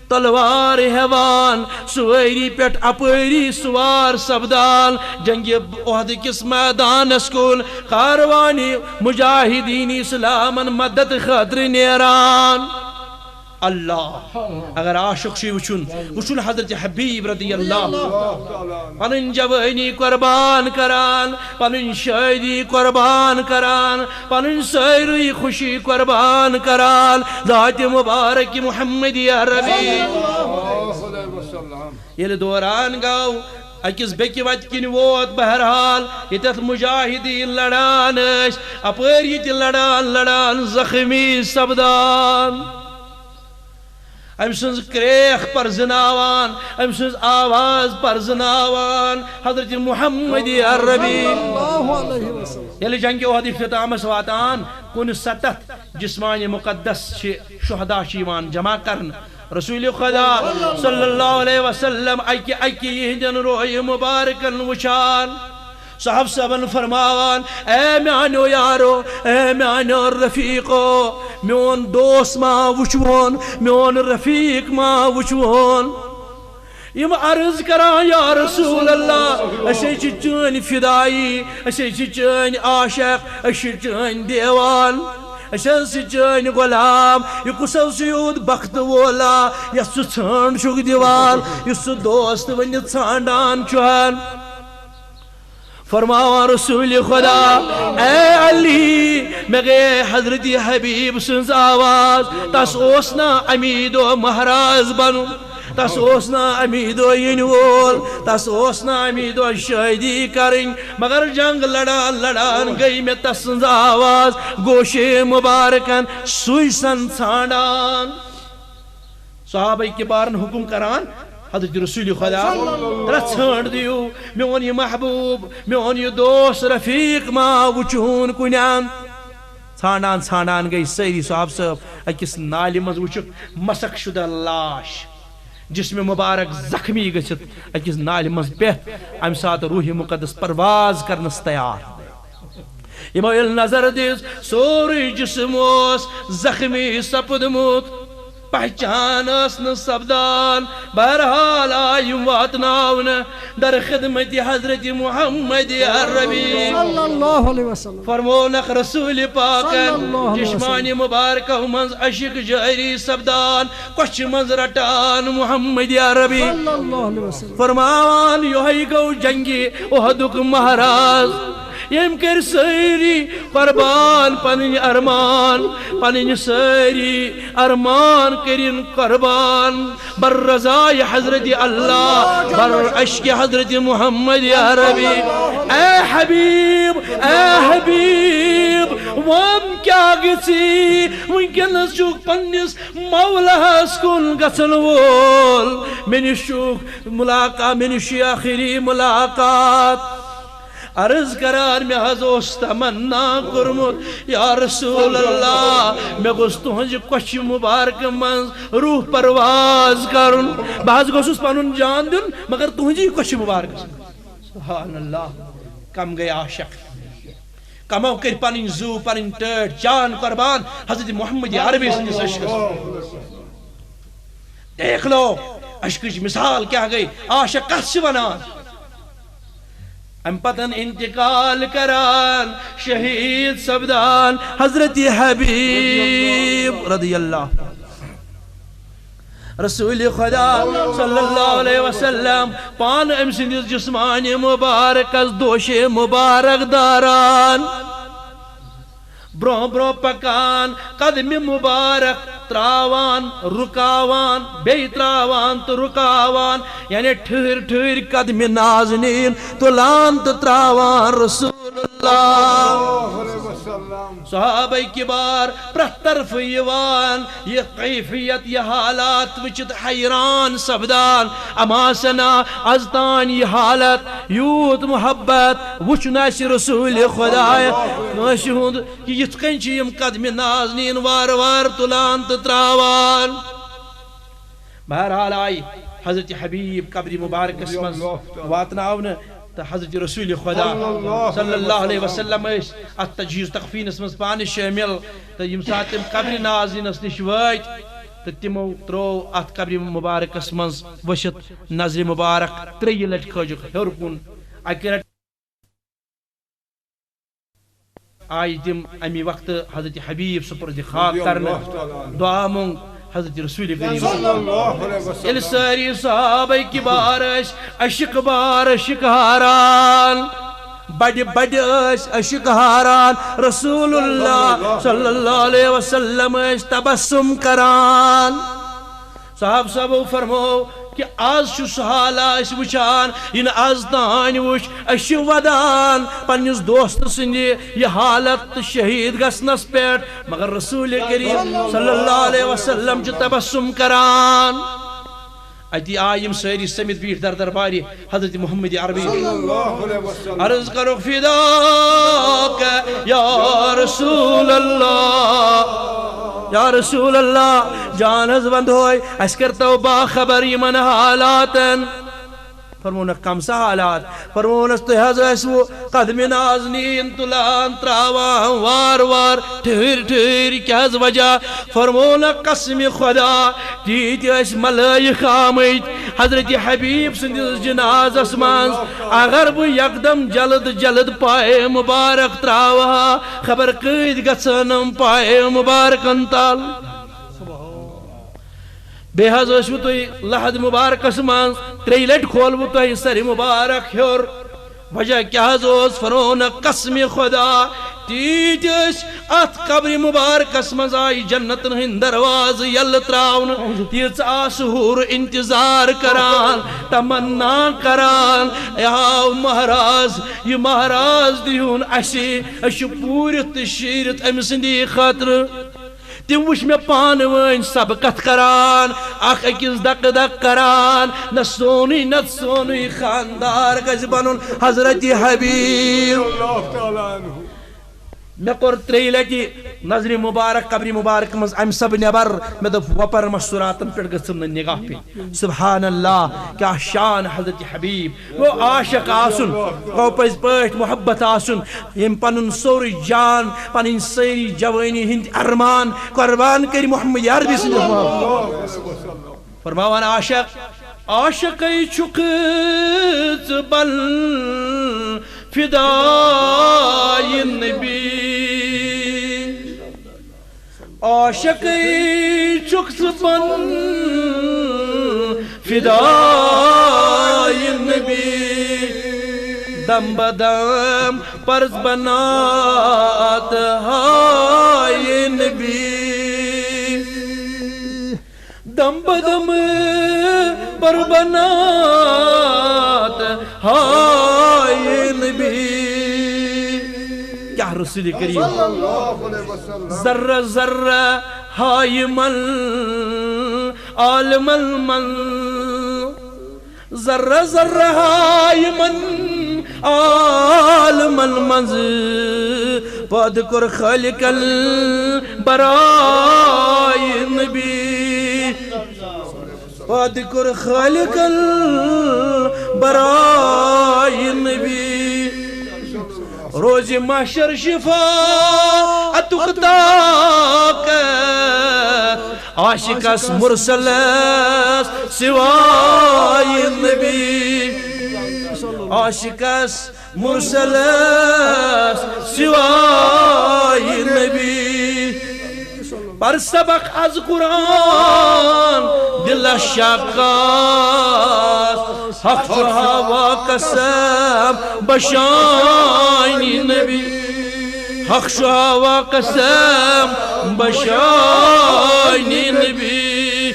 تلوار ہٮ۪وان، سوٲری پٮ۪ٹھ اپٲری سوار سپدان، جنگِ احد کِس میدانس کُن کاروانِ مجاہدین اسلامن مدد خٲطرٕ نیران۔ اللہ۔ اگر عاشق چھُ وٕچھُن، وٕچھُن حضرت حبیب رضی اللہ، پنٕنۍ جوٲنی قربان کران، پنٕنۍ شٲعری قربان کران، پنٕنۍ سٲرٕے خوشی قربان کران ذاتِ مبارک محمد عربی۔ ییٚلہِ دوران گوٚو، أکِس بیٚکہِ وتہِ کِنۍ ووت، بہرحال، ییٚتٮ۪تھ مجاہدین لڑان ٲسۍ، اپٲرۍ یہِ تہِ لڑان لڑان زخمی سپدان۔ أمۍ سٕنٛز کرٛیکھ پرزٕناوان، أمۍ سٕنٛز آواز پرزٕناوان حضرت محمد عربی۔ صلی اللہ علیہ وسلم۔ ییٚلہِ جنگِ احد اختتامس واتان، کُنہِ سطح جسمانِ مقدس چھِ، شہدا چھِ یِوان جمع کرنہٕ۔ رسول خدا صلی اللہ علیہ وسلم اکہِ اکہِ یِہنٛدٮ۪ن رویہِ مبارکن وٕچھان۔ صحابہٕ صٲبن فرماوان، "اے میانیو یارو، اے میانیو رفیقو، میون دوست ما وٕچھوون، میون رفیق ما وٕچھوون؟" یِم عرض کران، "یا رسول اللہ، أسۍ ہے چھِ چٲنۍ فدایی، أسۍ ہے چھِ چٲنۍ عاشق، أسۍ چھِ چٲنۍ دیوان، أسۍ حظ چھِ چٲنۍ غلام، یہِ کُس حظ چھُ یوٗت بخت وولا یَس ژٕ ژھٲنٛڈ چھُکھ دِوان، یُس ژٕ دوست ؤنِتھ ژھانٛڈان چھُہن؟" فرماوان رسول خدا، "اے علی، مےٚ گٔیے حضرت حبیب سٕنٛز آواز، تس اوس نا امی دۄہ مہراز بنُن، تس اوس نا امی دۄہ یِنہٕ وول، تس اوس نا امی دۄہ شٲدی کرٕنۍ، مگر جنگ لڑان لڑان گٔے مےٚ تس سٕنٛز آواز گوشے مبارکن، سُے سن ژھانڈان۔" صحابہ کبارن حکم کران، حضرت رسول خدا، "ترٛےٚ ژھانٛڈ دِیِو، میون یہِ محبوب، میون یہِ دوست رفیق ما وٕچھُن کُنٮ۪ن؟" ژھانٛڈان ژھانٛڈان گٔے سٲری صحابہٕ صٲب أکِس نالہِ منٛز، وٕچھُکھ مسخ شدہ لاش، جسم مبارک زخمی گٔژھِتھ أکِس نالہِ منٛز پٮ۪تھ، امہِ ساتہٕ روح مقدس پرواز کرنس تیار۔ یِمو ییٚلہِ نظر دِژ، سورُے جسم اوس زخمی سپُدمُت، پہچان ٲس نہٕ سپدان۔ بہرحال آے یِم واتناونہٕ در خدمت حضرت محمد عربی۔ صلی اللہ علیہ وسلم۔ فرمونکھ رسول پاکن، صلی اللہ علیہ وسلم۔ چشمانِ مبارکو منٛز اشک جٲری سپدان، کۄچھِ منٛز رٹان محمد عربی۔ صلی اللہ علیہ وسلم۔ فرماوان، یِہوٚے گوٚو جنگِ احدُک مہراز۔ تٔمۍ کٔرۍ سٲری قربان پنٕنۍ ارمان، پنٕنۍ سٲری ارمان کٔرِن قربان۔ بر رضای حضرت اللہ، بر عشق حضرت محمد عربی۔ اے حبیب، اے حبیب، وَن کیٛاہ گژھی؟ وٕنکیٚنس چھُکھ پننِس مولاہس کُن گژھن وول۔ مےٚ نِش چھُکھ ملاقات، مےٚ نِش چھِ ٲخری ملاقات۔ عرض کران، مےٚ حظ اوس تمنا کوٚرمُت، یا رسول اللہ، مےٚ گوٚژھ تُہنٛزِ کۄچھِ مبارکہٕ منٛز روح پرواز کرُن۔ بہٕ حظ گوٚژھُس پنُن جان دیُن، مگر تُہنٛزِ کۄچھِ مبارکس منٛز۔ سبحان اللہ، کم گٔے عاشق، کمو کٔرۍ پنٕنۍ زُو، پنٕنۍ ٹٲٹھۍ، جان قربان حضرت محمد عربی سٕنٛدِس عشقس۔ دیکھ لو، عشقٕچ مثال کیٛاہ گٔے، عاشق کتھ چھِ ونان۔ امہِ پتن انتقال کران، شہید سپدان حضرت حبیب رضی اللہ۔ رسول خدا صلی اللہ علیہ وسلم پانہٕ أمۍ سٕنٛدِس جسمانِ مبارکس دوشے مبارک داران، برونٛہہ برونٛہہ پکان، قدمِ مبارک تراوان، رکاوان، بیٚیہِ تراوان تہٕ رکاوان، یعنی ٹھہر ٹھہر قدمِ نازنین تُلان تہٕ تراوان۔ رسول اللہ۔ صحابہ کبار پرٛٮ۪تھ طرفہٕ یِوان، یہِ کیفیت، یہِ حالات وٕچھِتھ حیران سپدان۔ اما سنا از تام یہِ حالت، یوٗت محبت وٕچھ نہٕ اَسہِ رسول خدایہ کٲنٛسہِ ہُنٛد، کہِ یِتھ کٔنۍ چھِ یِم قدمِ نازنین وارٕ وارٕ تُلان تہٕ تراوان۔ بہرحال آیہِ حضرت حبیب قبرِ مبارکس منٛز واتناونہٕ، تہٕ حضرت رسول خدا صلی اللہ علیہ وسلم ٲسۍ اتھ تجہیز تکفینس منٛز پانہٕ شٲمِل۔ تہٕ ییٚمہِ ساتہٕ تِم قبرِ نازنینس نِش وٲتۍ، تہٕ تِمو ترٛوو اتھ قبرِ مبارکس منٛز ؤسِتھ نظرِ مبارک، ترٛیٚیہِ لٹہِ کھٲجُکھ ہیوٚر کُن۔ اکہِ لٹہِ آیہِ تِم اَمی وقتہٕ حضرت حبیب سپرد خاک کرنہٕ۔ دعا مۄنگ حضرت رسول کریم۔ ییٚلہِ سٲری صحابہ کبار ٲسۍ عشق بار، عشق ہاران، بڑِ بڑِ ٲسۍ عشق ہاران، رسول اللہ صلی اللہ علیہ وسلم ٲسۍ تبسم کران۔ صاحب صٲبو فرموو کہِ از چھُ سُہ حال أسۍ وٕچھان، یہِ نہٕ از تام وٕچھ۔ أسۍ چھِ ودان پننِس دوست سٕنٛدِ یہِ حالت تہٕ شہید گژھنس پٮ۪ٹھ، مگر رسول کریم صلی اللہ علیہ وسلم چھُ تبسم کران۔ اتی آے یِم سٲری سٔمِتھ بیٖٹھۍ در دربارِ حضرت محمد عربی۔ عرض کرو فداک یا رسول اللہ، یا رسول اللہ، جان حظ وندوے، اسہِ کرتو باخبر یِمن حالاتن۔ فرمونکھ کم سا حالات؟ فرمونس تُہۍ حظ ٲسوٕ قدمِ نازنین تُلان تراوان وار وار، ٹھہر ٹھہر، کیٛاہ حظ وجہ؟ فرمونکھ قسمِ خدا، تیٖتۍ ٲسۍ ملٲیِکھ آمٕتۍ حضرت حبیب سٕنٛدِس جنازس منٛز۔ اگر بہٕ یکدم جلد جلد پایے مبارک تراوہا، خبر کۭتۍ گژھنم پایے مبارکن تل۔ بیٚیہِ حظ ٲسوٕ تُہۍ لحد مبارکس منٛز، ترٛیٚیہِ لٹہِ کھولوٕ تۄہہِ سرِ مبارک ہیوٚر۔ وجہ کیٛاہ حظ اوس؟ فرعون قسمِ خدا، تیٖتۍ ٲسۍ اتھ قبرِ مبارکس منٛز آیہِ جنتن ہٕنٛدۍ دروازٕ یلہٕ تراونہٕ، تیٖژ آسہٕ حورٕ انتظار کران، تمنا کران، اے ہاو مہراز، یہِ مہراز دِہُن اسہِ، أسۍ چھِ پوٗرِتھ تہٕ شیٖرِتھ أمۍ سٕنٛدی خٲطرٕ۔ تِم وٕچھ مےٚ پانہٕ وٲنۍ سبقت کران، اکھ أکِس دکہٕ دکہٕ کران، نہ سونُے نتہٕ سونُے خاندار گژھِ بنُن حضرت حبیب۔ مےٚ کوٚر ترٛیٚیہِ لٹہِ نظرِ مبارک قبرِ مبارک منٛز امہِ سبہٕ نٮ۪بر۔ مےٚ دوٚپ، وۄپر مستوراتن پٮ۪ٹھ گٔژھٕم نہٕ نگاہ پیٚنۍ۔ سبحان اللہ، کیٛاہ شان حضرت حبیب۔ گوٚو عاشق آسُن، گوٚو پٔزۍ پٲٹھۍ محبت آسُن، ییٚمۍ پنُن سورُے جان، پنٕنۍ سٲری جوٲنی ہٕنٛدۍ ارمان قربان کٔرۍ محمد عربی سٕنٛدِس محبتس۔ فرماوان عاشق، عاشقے چھُکھ ژٕ بن فدائے نبی۔ عاشقے چھُکھ ژٕ بن فدائے نبی۔ دم بدم پرز بنات ہائے نبی۔ دم بدم پر بنات ہائے نبی۔ کیا رسول کریم۔ ذرہ ذرہ ہائے من عالمن من۔ ذرہ ذرہ ہائے من عالمن منز۔ پد کر خالقن برائے نبی۔ پد کر خالقن برائے نبی۔ روز محشر شفاعتک طاقت عاشقس مرسلس سوائے نبی۔ عاشقس مرسلس سوائے نبی۔ پر سبق از قرآن دل شکاس۔ حق چھُ ہوا قسم بشانی نبی۔ حق چھُ ہوا قسم بشانی نبی۔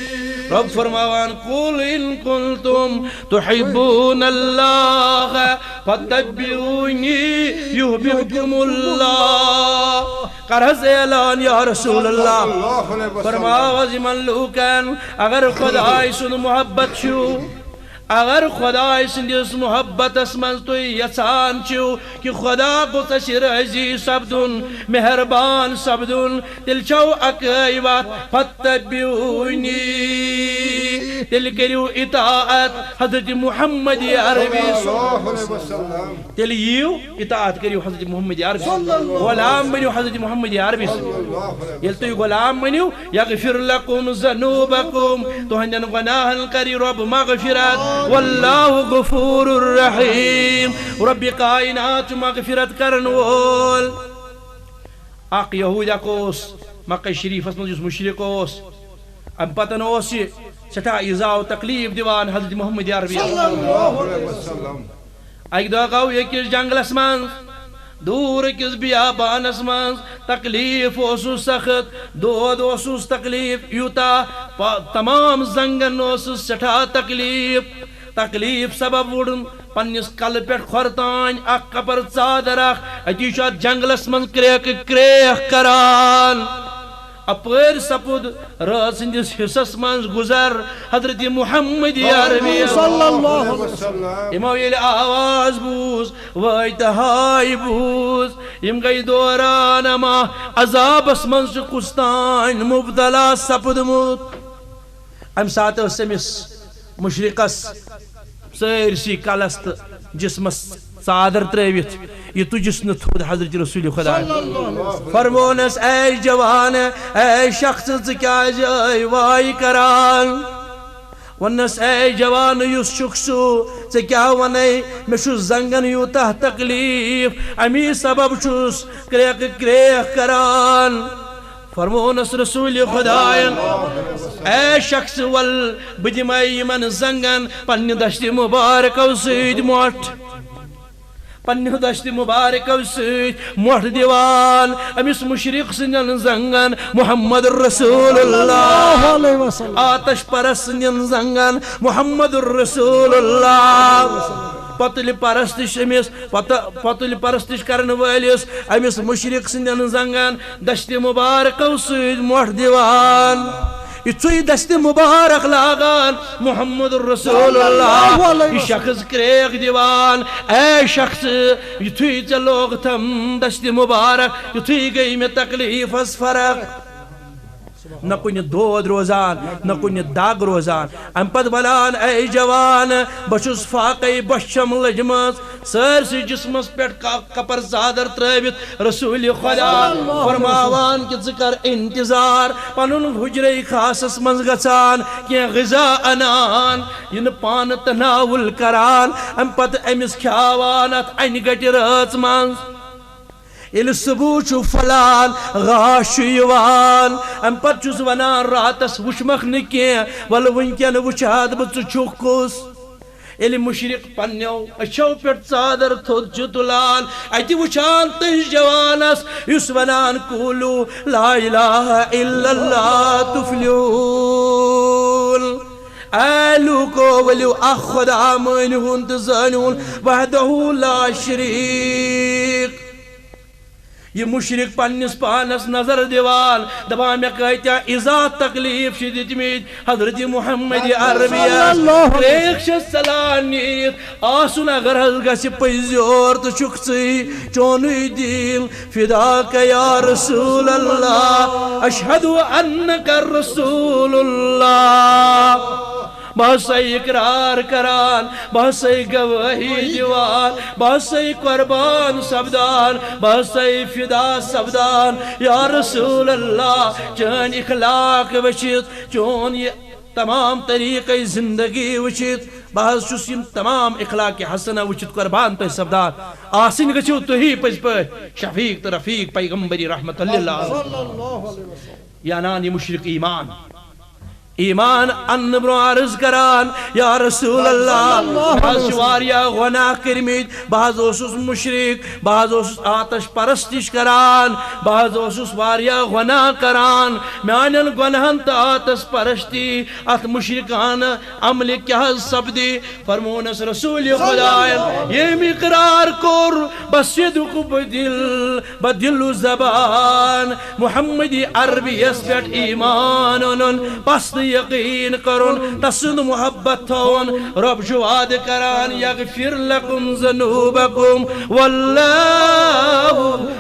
رب فرماوان، قل ان کنتم تحبون اللہ فتبعونی یحببکم اللہ۔ کر حظ اعلان یا رسول اللہ۔ فرماو حظ یمن لوکن، اگر خدای سُنٛد محبت چھُو، اگر خدای سٕنٛدِس محبتس منٛز تُہۍ یژھان چھِو کہِ خدا گوٚژھ اَسہِ رٲضی سپدُن، مہربان سپدُن، تیٚلہِ چھَو اَکٲے وَتھ، فتبعونی، تیٚلہِ کٔرِو اطاعت حضرت محمد عربی۔ تیٚلہِ یِیِو، اطاعت کٔرِو حضرت محمد عربی۔ غلام بٔنِو حضرت محمد عربی۔ ییٚلہِ تُہۍ غلام بٔنِو، یغفر لکم ذنوبکم، تُہنٛدٮ۪ن گۄناہن کرِ رۄب مغفرت۔ واللہ غفور رحیم، رۄبِ کائنات چھُ مغفرت کرن وول۔ اکھ یہودی اکھ اوس مکہ شریفس منٛز، یُس مشرک اوس۔ امہِ پتن اوس یہِ سٮ۪ٹھاہ ایذا و تکلیف دِوان حضرت محمد عربی۔ اکہِ دۄہ گوٚو یہِ أکِس جنگلس منٛز، دوٗر أکِس بیابانس منٛز۔ تکلیف اوسُس سخت، دود اوسُس تکلیف یوٗتاہ، پ-، تمام زنگن اوسُس سٮ۪ٹھاہ تکلیف۔ تکلیف سبب وُڑُن پننِس کلہٕ پٮ۪ٹھ کھۄرٕ تام اکھ کپر ژادر اکھ۔ أتی چھُ اتھ جنگلس منٛز کرٛیکہٕ کرٛیکھ کران۔ اپٲرۍ سپُد رٲژ ہٕنٛدِس حصس منٛز گُزر حضرت محمد عربی۔ صلی اللہ علیہ وسلم۔ یِمو ییٚلہِ آواز بوٗز، وٲے تہٕ ہاے بوٗز، یِم گٔے دوران اما عذابس منٛز چھُ کُس تام مبتلا سپُدمُت۔ امہِ ساتہٕ ٲس أمِس مشرکس سٲرسٕے کلس تہٕ جسمس ژادر ترٲوِتھ، یہِ تُجِس نہٕ تھوٚد حضرت رسول خدا۔ فرمونس، اے جوان، اے شخص، ژٕ کیازِ ٲے واے کران؟ ووٚننس، اے جوان، یُس چھُکھ سُہ، ژےٚ کیاہ ونے؟ مےٚ چھُ زنگن یوٗتاہ تکلیف، امی سبب چھُس کرٛیکہٕ کرٛیکھ کران۔ فرمونس رسول خداین، اے شخص، ول بہٕ دِمے یِمن زنگن پننہِ دستِ مبارکو سۭتۍ مۄٹھ۔ پننہِ دستِ مبارکو سۭتۍ مۄٹھ دِوان أمِس مشرک سٕنٛدٮ۪ن زنگن محمد رسول اللہ۔ آتش پرست سٕنٛدٮ۪ن زنگن محمد رسول اللہ۔ پۄتُلہِ پرستش أمِس، پۄتہٕ، پۄتُلہِ پرستش کرن وٲلِس أمِس مشرک سٕنٛدٮ۪ن زنگن دستِ مبارکو سۭتۍ مۄٹھ دِوان۔ یُتھُے دستِ مبارک لاگان محمد رسول اللہ، یہِ شخص کرٛیکھ دِوان، اے شخص، یُتھُے ژےٚ لوگتھم دستِ مبارک، یُتھُے گٔے مےٚ تکلیفس فرق۔ نہ کُنہِ دود روزان، نہ کُنہِ دگ روزان۔ امہِ پتہٕ ونان، اے جوان، بہٕ چھُس فاقے بۄچھِ چھم لٔجمٕژ، سٲرسٕے جسمس پٮ۪ٹھ ک-، کپر ژادر ترٲوِتھ رسول خدا فرماوان کہِ ژٕ کر انتظار، پنُن حجرے خاصس منٛز گژھان، کینٛہہ غذا انان، یہِ نہٕ پانہٕ تناول کران، امہِ پتہٕ أمِس کھیاوان اتھ انہِ گٹہِ رٲژ منٛز۔ ییٚلہِ صبح چھُ پھۄلان، غاش چھُ یِوان، امہِ پتہٕ چھُس ونان راتس وٕچھمکھ نہٕ کینٛہہ، ولہٕ وٕنکٮ۪ن وٕچھِ ہا بہٕ ژٕ چھُکھ کُس۔ ییٚلہِ مُشرِک پننیو أچھو پٮ۪ٹھ ژادر تھوٚد چھُ تُلان، اَتہِ وٕچھان تٔمِس جوانس، یُس ونان، "قولوا لا الہ الا اللہ تفلحون"۔ اے لوٗکو، ؤلِو اکھ خدا مٲنِہُن تہٕ زٲنِہُن وحدہ لا شریک۔ یہِ مُشرِک پننِس پانس نظر دِوان، دپان، "مےٚ کۭتیاہ ایذا تکلیف چھِ دِتمٕتۍ حضرت محمد عربیس۔" صلی اللہ علیہ وسلم۔ تریش چھس ژلان نیٖرِتھ، آسُن اگر حظ گژھِ پٔزۍ یور تہٕ چھُکھ ژٕے، چونُے دیٖن فداک یا رسول اللہ، اشہد انک رسول اللہ۔ بہٕ ہسا اقرار کران، بہٕ ہسا گوٲہی دِوان، بہٕ ہسا قربان سپدان، بہٕ ہسا فدا سپدان۔ یا رسول اللہ، چٲنۍ اخلاق وٕچھِتھ، چون یہِ تمام طریقے زندگی وٕچھِتھ، بہٕ حظ چھُس یِم تمام اخلاق حسنہ وٕچھِتھ قربان تۄہہِ سپدان۔ آسٕنۍ گٔژھِو تُہی پٔزۍ پٲٹھۍ شفیق تہٕ رفیق پیغمبری رحمت اللہ۔ صلی اللہ علیہ وسلم۔ یا نان یہِ مُشرِک ایمان۔ ایمان انہٕ برونٛہہ عرض کران، یا رسول اللہ، صلی اللہ علیہ وسلم۔ بہٕ حظ چھِ واریاہ گۄناہ کٔرمٕتۍ، بہٕ حظ اوسُس مُشرِک، بہٕ حظ اوسُس آتش پرستش کران، بہٕ حظ اوسُس واریاہ گۄناہ کران۔ میانٮ۪ن گۄناہن تہٕ آتش پرستی، اتھ مُشرِکانہٕ عملہِ کیٛاہ حظ سپدِ؟ فرمونس رسول خداین، ییٚمۍ اقرار کوٚر، بس صدق بدل، بدل زبان، محمد عربی یس پٮ۪ٹھ ایمان اونُن، پس تہٕ یقین کرُن، تسُنٛد محبت تھاوُن۔ رب چھُ وعدٕ کران، یغفر لکم ذنوبکم واللہ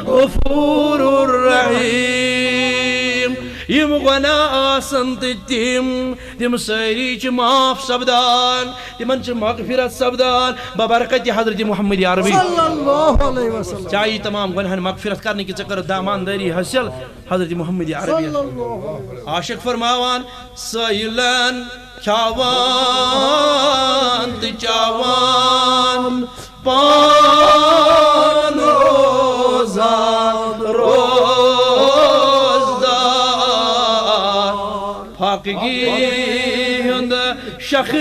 غفور رحیم۔ یِم گۄناہ آسن تہٕ تِم، تِم سٲری چھِ معاف سپدان، تِمن چھِ مغفرت سپدان ببرکت حضرت محمد عربی۔ صلی اللہ علیہ وسلم۔ چاہے تمام گۄناہن مغفرت کرنہٕ کہِ ژےٚ کٔرٕتھ داماندٲری حٲصِل حضرت محمد عربی۔ صلی اللہ علیہ وسلم۔ عاشق فرماوان، سٲیلن کھیاوان تہٕ چاوان پان روزان روزدار، فاقگی ہُنٛد شکھ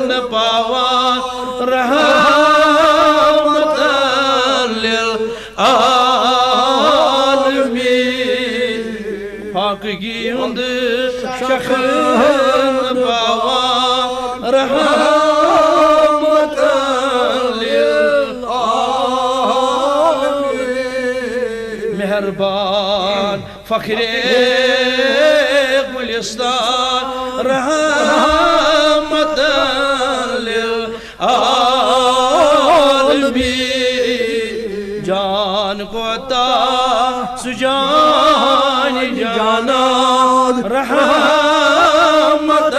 نہٕ پاوان رحمت للعالمین۔ فاقگی ہُنٛد شکھ نہٕ پاوان رحمت للعالمین۔ مہربان فخر گلستان رحمت للعالمین۔ جان کوتاہ سُہ جان جانان رحمت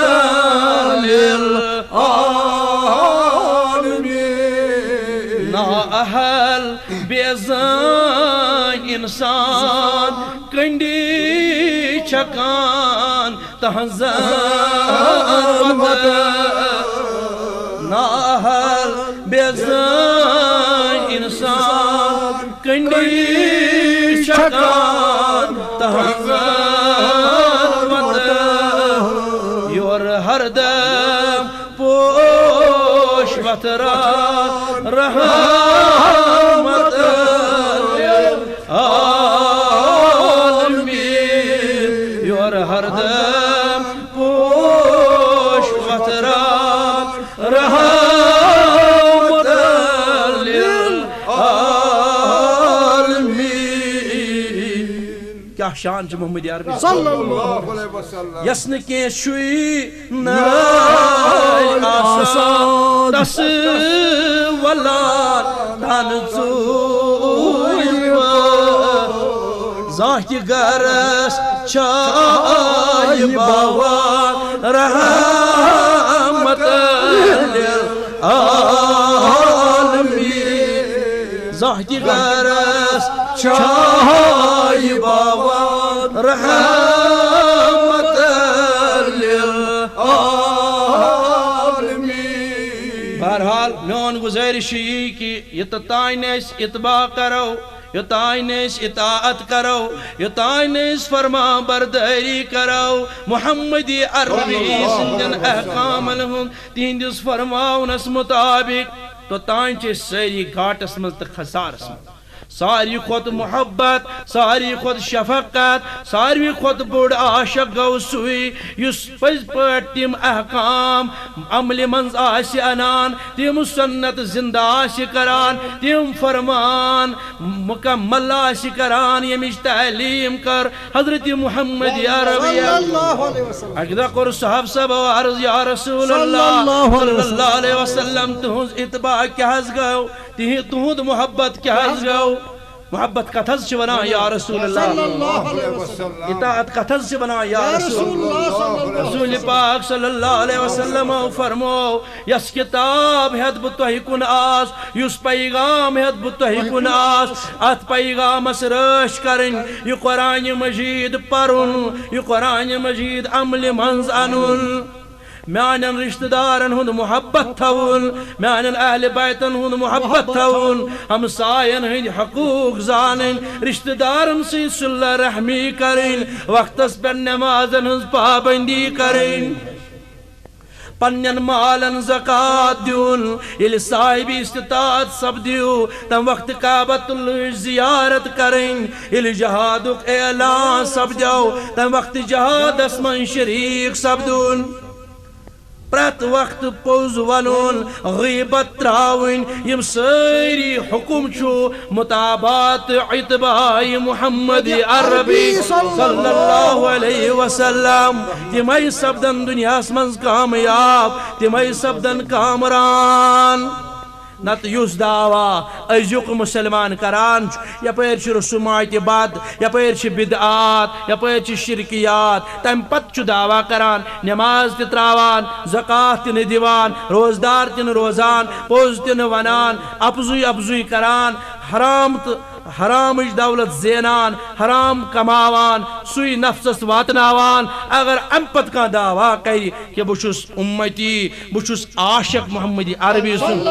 للعالمین۔ نااہل بے زان انسان کنڈی چھکان تہنٛزن وتن۔ نااہل بے زان انسان کنڈی چھکان تہنٛزن وتن۔ یور ہردم پوش وتھرا رحمت للعالمین۔ یور ہردم پوش وتھرا رحمت للعالمین۔ کیٛاہ شان چھِ محمد عربی صلی اللہ علیہ وسلم۔ یس نہٕ کینٛہہ چھُے نٲے آسان، تس ولان تن ژوٗرِ پٲٹھۍ۔ زانٛہہ تہِ گرس چھایہِ باوان رحمت للعالمین۔ زانٛہہ تہِ گرس چھایہِ باوان رحمت للعالمین۔ بہرحال، میون گزٲرِش چھُ یی کہِ یوٚتتھ تانۍ أسۍ اتباع کرو، یوٚتانۍ نہٕ أسۍ اطاعت کرو، یوٚتانۍ نہٕ أسۍ فرما بردٲری کرو، محمدی عربی سٕنٛدٮ۪ن احکامن ہُنٛد، تِہنٛدِس فرماونس مطابق، توٚتانۍ چھِ أسۍ سٲری گاٹس منٛز تہٕ خسارس منٛز۔ ساروی کھۄتہٕ محبت، ساروی کھۄتہٕ شفقت، ساروی کھۄتہٕ بوٚڑ عاشق گوٚو سُے، یُس پٔزۍ پٲٹھۍ تِم احکام عملہِ منٛز آسہِ انان، تِم سنت زندہ آسہِ کران، تِم فرمان مکمل آسہِ کران، ییٚمِچ تعلیٖم کٔر حضرت محمد عربی۔ صلی اللہ علیہ وسلم۔ اکہِ دۄہ کوٚر صحابہ صٲبو عرض، یا رسول اللہ، صلی اللہ علیہ صلی اللہ علیہ وسلم، تُہنٛز اتباع کیٛاہ حظ گوٚو؟ تِہنٛد، تُہنٛد محبت کیٛاہ حظ گوٚو؟ محبت کتھ حظ چھِ ونان یا رسول اللہ؟ صلی اللہ علیہ وسلم۔ اطاعت کتھ حظ چھِ ونان یا یا رسول رسول اللہ؟ اللہ صلی اللہ علیہ وسلم۔ رسول پاک صلی اللہ علیہ وسلم فرمو، یۄس کتاب ہیٚتھ بہٕ تۄہہِ کُن آس، یُس پیغام ہیٚتھ بہٕ تۄہہِ کُن آس، اتھ پیغامس رٲچھ کرٕنۍ، یہِ قرآن مجید پرُن، یہِ قرآن مجید عملہِ منٛز انُن۔ میانٮ۪ن رشتہٕ دارن ہُنٛد محبت تھاوُن، میانٮ۪ن اہل بیتن ہُنٛد محبت تھاوُن، ہمساین ہٕنٛدۍ حقوق زانٕنۍ، رشتہٕ دارن سۭتۍ صلہ رحمی کرٕنۍ، وقتس پٮ۪ٹھ نمازن ہٕنٛز پابندی کرٕنۍ، پننٮ۪ن مالن زکوٰۃ دیُن، ییٚلہِ صاحب استطاعت سپدِو، تمہِ وقتہٕ کعبۃ اللہٕچ زیارت کرٕنۍ، ییٚلہِ جہادُک اعلان سپدیو، تمہِ وقتہٕ جہادس منٛز شریک سپدُن۔ پرٛٮ۪تھ وقتہٕ پوٚز وَنُن، غیبت ترٛاوٕنۍ، یِم سٲری حُکم چھُ مطابات اتباع محمد عربی صلی اللہ علیہ وسلم۔ تِمے سپدن دُنیاہَس منٛز کامیاب، تِمے سپدن کامران۔ نتہٕ یُس دعویٰ أزیُک مُسلمان کران چھُ، یپٲرۍ چھِ رسومات بد، یپٲرۍ چھِ بدعات، یپٲرۍ چھِ شرکیات، تمہِ پتہٕ چھُ دعویٰ کران، نماز تہِ تراوان، زکوٰۃ تہِ نہٕ دِوان، روزدار تہِ نہٕ روزان، پوٚز تہِ نہٕ ونان، اپزُے اپزُے کران، حرام تہٕ حرامٕچ دولت زینان، حرام کماوان، سُے نفسس واتناوان۔ اگر امہِ پتہٕ کانٛہہ دعویٰ کرِ کہ بہٕ چھُس امتی، بہٕ چھُس عاشق محمد عربی سُنٛد،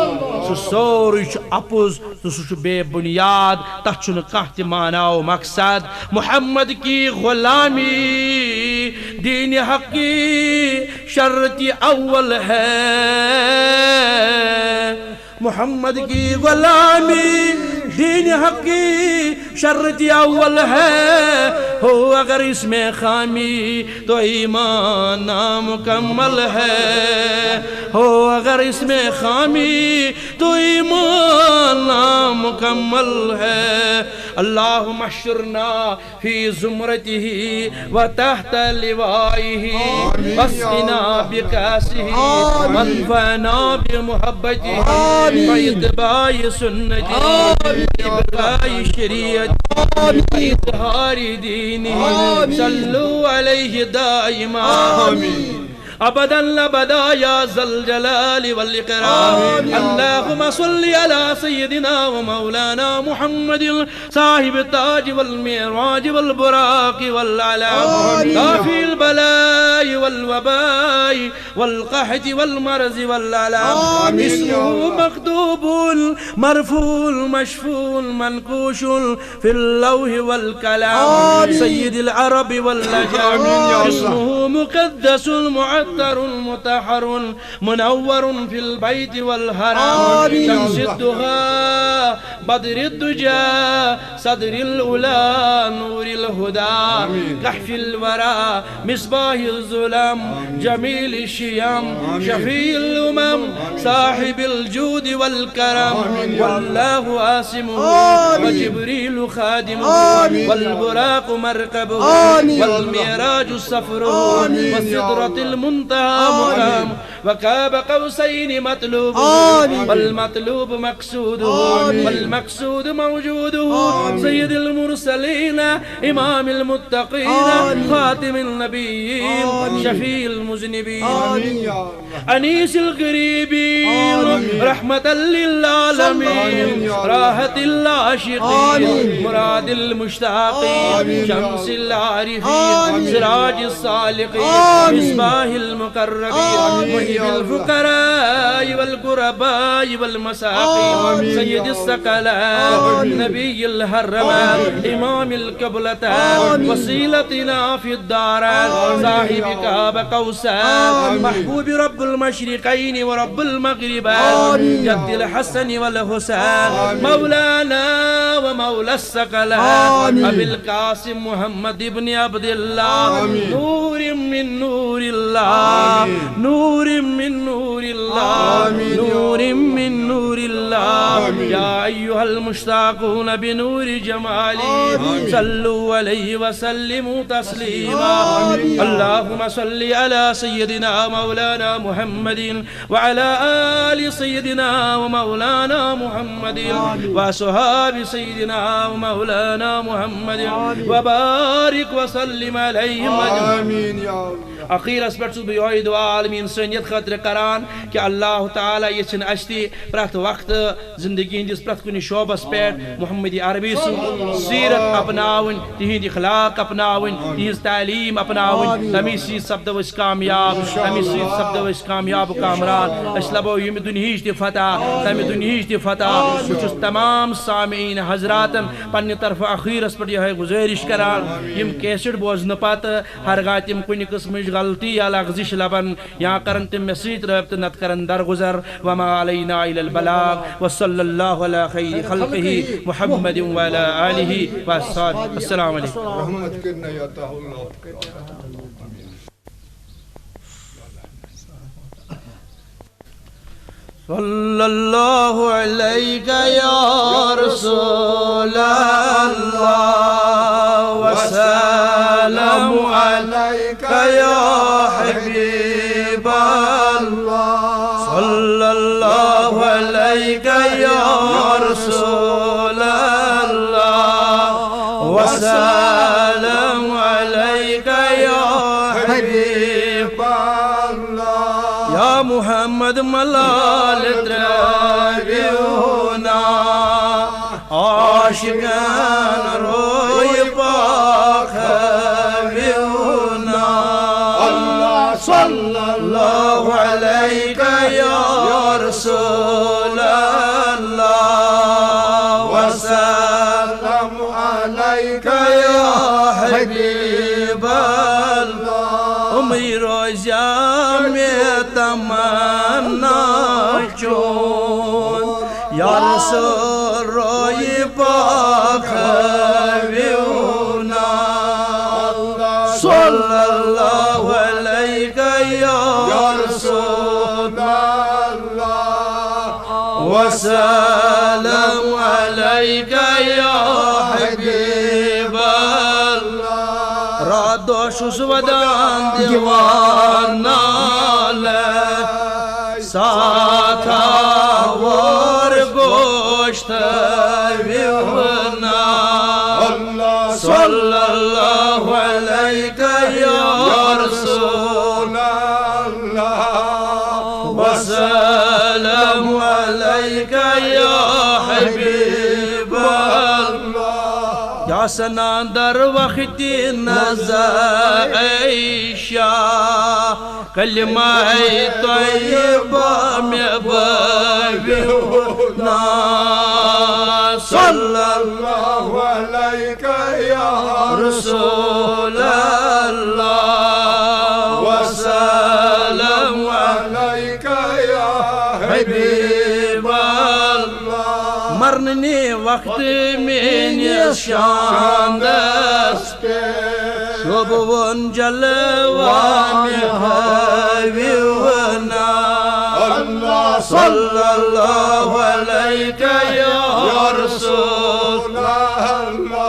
سُہ سورُے چھُ اپُز تہٕ سُہ چھُ بے بُنیاد، تَتھ چھُنہٕ کانٛہہ تہِ معنی و مقصد۔ محمد کی غلامی دین حق کی شرط اول ہے، محمد کی غلامی دین حق کی شرط اول ہے، ہو اگر اس میں خامی تو ایمان نامکمل ہے، ہو اگر اس میں خامی تو ایمان نامکمل ہے۔ اللهم احشرنا في زمرته وتحت لوائه، آمين يا واسقنا الله۔ بكأسه، آمين۔ وانفعنا بمحبته، آمين۔ واتباع سنته، آمين يا الله۔ بإبقاء شريعته، آمين۔ وإظهار دينه۔ آمين۔ صلوا عليه دائما، آمين۔ أبدا أبدا يا ذا الجلال والإكرام۔ آمين يا الله۔ اللهم صل على سيدنا ومولانا محمد صاحب التاج والمعراج والبراق والعلام، آمين۔ دافع البلاء والوباء والقحط والمرض والعلام، آمين يا اسمه الله۔ مكتوب مرفوع مشفوع منقوش في اللوح والقلم، آمين۔ سيد العرب والعجم، آمين يا الله۔ اسمه مقدس معطر مطهر منور في البيت والحرم، آمين يا الله۔ شمس الضحى بدر الدجى صدر العلا نور الهدى، آمين۔ كهف الورى مصباح الظلم، آمين۔ جميل الشيم، آمين۔ شفيع الأمم، آمين۔ صاحب الجود والكرم، آمين يا الله۔ والله عاصمه، آمين۔ وجبريل خادمه، آمين يا الله۔ والبراق مركبه، آمين يا الله۔ والمعراج سفره، آمين يا الله۔ وسدرة المنتهى، آمين۔ مقام وقاب قوسين مطلوبه، آمين۔ والمطلوب مقصوده، آمين۔ والمقصود موجوده، آمين۔ سيد المرسلين، إمام المتقين، آمين۔ خاتم النبيين، آمين۔ شفيع المذنبين، آمين يا الله۔ أنيس الغريبين، آمين۔ رحمة للعالمين، آمين يا الله۔ راحة العاشقين، آمين۔ مراد المشتاقين، آمين يا الله۔ شمس العارفين، آمين۔ سراج السالكين، آمين۔ مصباح المقربين، آمين۔ محيي بالفقراء والغرباء والمساكين، آمين. سيد الثقلين، آمين. نبي الحرمين، آمين. إمام القبلتين، آمين. وسيلتنا في الدارين، آمين. صاحب قاب قوسين، آمين. محبوب رب المشرقين ورب المغربين، آمين. جد الحسن والحسين، آمين. مولانا ومولى الثقلين، آمين. أبي القاسم محمد بن عبد الله، آمين. نور من نور الله، آمين. نور من نور الله، آمين. نور من نور الله. آمين. يا أيها المشتاقون بنور جماله، آمين. صلوا عليه وسلموا تسليما. آمين. اللهم صل على سيدنا مولانا محمد وعلى آل سيدنا ومولانا محمد، آمين. وأصحاب سيدنا ومولانا محمد، آمين. وبارك وسلم عليهم أجمعين. آمين يا الله. أخيرس پٮ۪ٹھ چھُس بہٕ یِہوٚے دُعا عالمی اِنسٲنیت خٲطرٕ کران کہِ اللہ تعالیٰ یژھِن اَسہِ تہِ پرٛٮ۪تھ وقتہٕ زندگی ہٕنٛدِس پرٛٮ۪تھ کُنہِ شعبس پٮ۪ٹھ محمد عربی سٕنٛز سیرت اپناوٕنۍ، تِہِنٛدۍ اخلاق اپناوٕنۍ، تِہِنٛز تعلیٖم اپناوٕنۍ۔ تَمی سۭتۍ سپدو أسۍ کامیاب، تَمی سۭتۍ سپدو أسۍ کامیاب و کامران۔ أسۍ لبو ییٚمہِ دُنیہٕچ تہِ فتح، تَمہِ دُنیہٕچ تہِ فتح۔ بہٕ چھُس تمام سامعیٖن حضراتن پننہِ طرفہٕ اخیرس پٮ۪ٹھ یِہوٚے گُزٲرِش کران، یِم کیسٹ بوزنہٕ پتہٕ ہرگاہ تِم کُنہِ قٕسمٕچ غلطی یا لغزش لبن، یا کرن تِم مےٚ سۭتۍ رٲبطہٕ، نتہٕ کرن درگُزر۔ وما علینا الا البلاغ۔ وصلی اللہ علی خیر خلقہ محمد وعلی آلہ وصحبہ۔ السلام علیکم۔ رحمت کٔرِنۍ یا تاہو اللہ۔ صلى الله عليك يا رسول الله، وسلام عليك يا حبيب الله. صلى الله عليك يا رسول الله، وسلام عليك يا حبيب الله. يا محمد ملال ترٲوِو نا، عاشقن روی پاک ہٲوِو نا۔ الله صلى الله عليك يا رسول الله، وسلام عليك يا حبيب الله. أمي روزيا مي تمنا چون، يا رسول روي پاک هاويونا. صلى الله عليك يا رسول الله، وسلام عليك يا حبيب الله. رات دۄہ چھُس ودان دِوان نالہٕ، ساتھا وار گوشت ویونا۔ الله صلى الله عليك يا رسول الله، وسلام عليك يا حبيب الله. يا سنان در وقت نظر عيشا، کلمہ طیبہ مےٚ بٲوِو نا۔ صلى الله عليك يا رسول الله، وسلام عليك يا حبيب الله. مرنہٕ نہِ وقتہٕ میٲنِس شاندس شوبون جلوہ مےٚ ہٲوِو نا۔ الله صلى الله عليك يا رسول الله،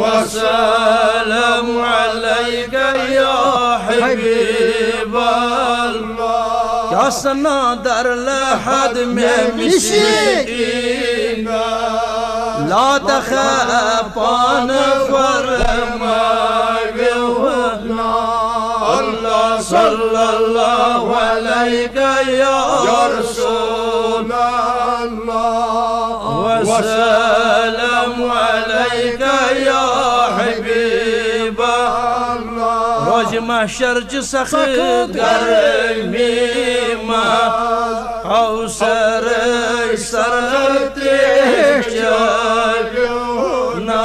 وسلام عليك يا حبيب الله. يا سنا در لحد مےٚ مسكين، لا تخاف پانہٕ فرمٲوِو نا۔ الله صلى الله عليك يا رسول الله، وسلام عليك يا حبيب الله. محشر چہِ سخت گرمی منٛز کوثر سر تہِ چیوٚو نہ۔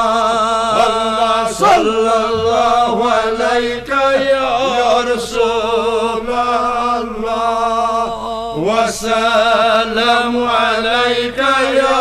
صلی اللہ علیک یا رسول اللہ، وسلم علیک یا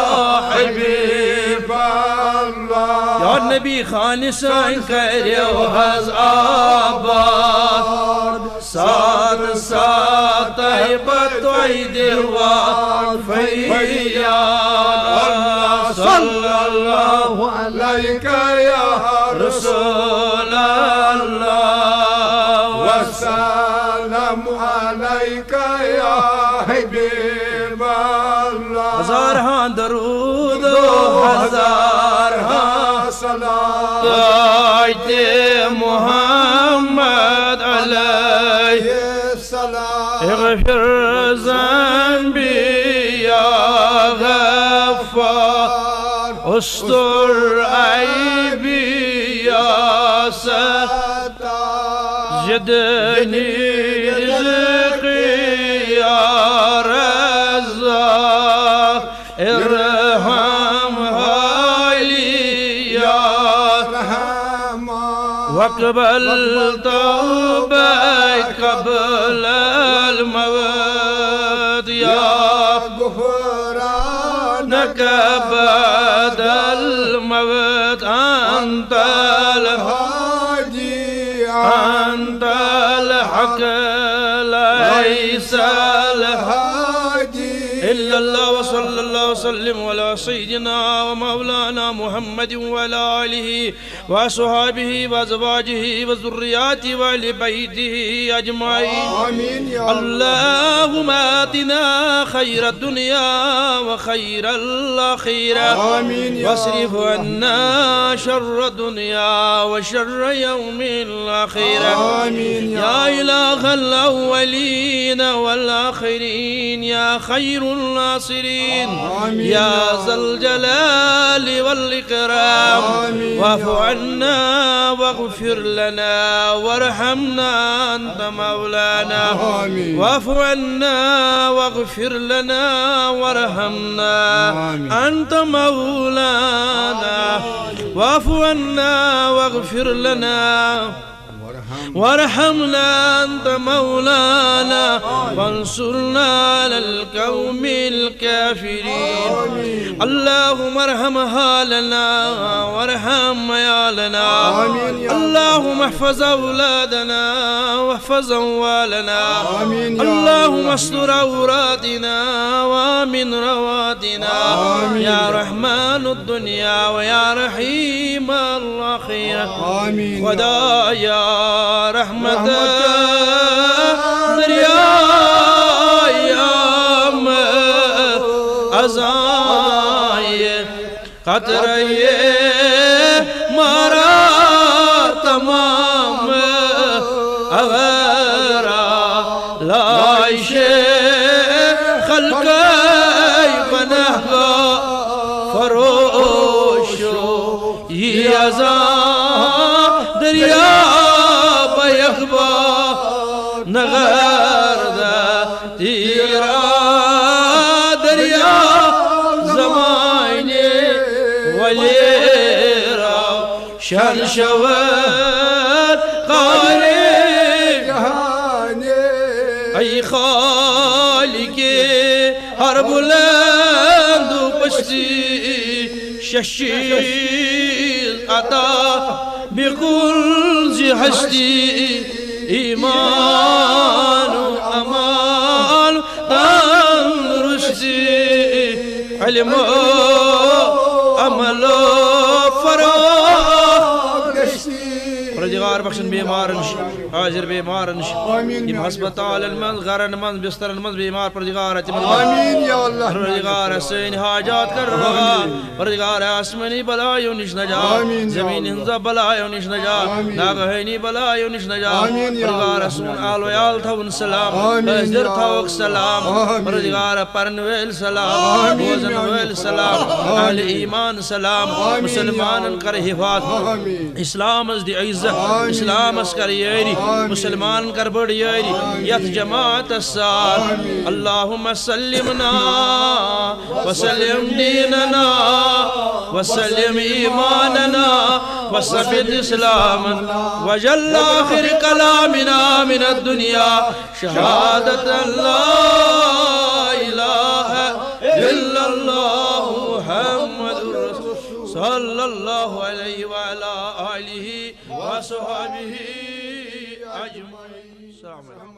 حبیب اللہ۔ یا نبی خانہ سٲنۍ کٔرِو حظ آباد، ساتھ ساتھ تۄہہِ بہٕ تۄہہِ دِوان فریاد۔ صلی اللہ علیک یا رسول اللہ، وسلم علیک یا حبیب اللہ۔ ہزارہاں درود و ہزارہاں سلام۔ آیت محمد علیہ السلام۔ اغفر ذنبی یا غفار، استر عیبی یا ستار، زدنی رزقی یا رزاق، ارحم حالی یا رحمان، واقبل توبہ قبل الموت، یا غفرانک بعد الموت، انت الحاجی، انت الحق، لیس الحاجی الا اللہ۔ وصلی اللہ وسلم علی سیدنا و مولانا محمد وعلی آلہ وأصحابه وأزواجه وذرياته وأهل بيته أجمعين. آمين يا الله. اللهم آتنا خير الدنيا وخير الآخرة. آمين يا واصرف الله. عنا شر الدنيا وشر يوم الآخرة. آمين يا يا الله. إله الأولين والآخرين، يا خير الناصرين، آمين يا يا ذا الجلال والإكرام. آمين واعف يا عنا واغفر لنا وارحمنا، أنت مولانا. آمين. واعف عنا واغفر لنا وارحمنا، آمين. أنت مولانا. واعف عنا واغفر لنا وارحمنا، أنت مولانا، فانصرنا على القوم الكافرين. اللهم ارحم أهلنا وارحم عيالنا. آمين يا الله. اللهم احفظ أولادنا واحفظ أموالنا. آمين يا الله. اللهم استر عوراتنا وآمن رواتنا. آمين. يا رحمن الدنيا ويا رحيم الآخرة. آمين. خدایا رحمت دریا یام ازائے قطرے مارا تمام اورا لائش خلق پناہ فروشو یہ ازاں دریا بیخبا نغرد تیرا دریا زمانے ولیرا شان شود قارے جہانے۔ اے خالق ہر بلند و پستی، شش چیز عطا بکن زی ہستی، ایمان و امان تندرستی، علم و عمل و فراموشی۔ پروردگار بخشن بیمارن ش-، حاضر بیمارن ش-، آمین۔ یم ہسپتالن منز، گرن منز، بسترن منز بیمار، پروردگار تمن منز۔ آمین یا اللہ۔ پروردگار سٲنۍ حاجات کر روا۔ آمین۔ پروردگار آسمانی بلایو نش نجات۔ آمین یا زمین اللہ۔ ہنزا بلایو نش نجات۔ آمین۔ ناگہانی بلایو نش نجات۔ آمین یا پروردگار اللہ۔ سون آل و عیال تھاون سلام۔ آمین حاضر یا تھاوک اللہ۔ سلام۔ آمین۔ پروردگار پرن ویل سلام۔ آمین بوزن یا ویل اللہ۔ سلام۔ آمین۔ اہل ایمان سلام۔ آمین یا مسلمانن اللہ۔ کر حفاظت۔ آمین۔ اسلامس دی عزت۔ آمین۔ اسلام مس کر یٲری، مسلمان کر بٔڑ یٲری یتھ جماعتس سان۔ اللہم سلمنا وسلم دیننا وسلم ایماننا وثبت اسلامنا واجعل آخر کلامنا من الدنیا شہادت ان لا الہ الا اللہ محمد رسول صلی اللہ علیہ وعلی آلہ وصحبہ اجمعین۔ السلام علیکم۔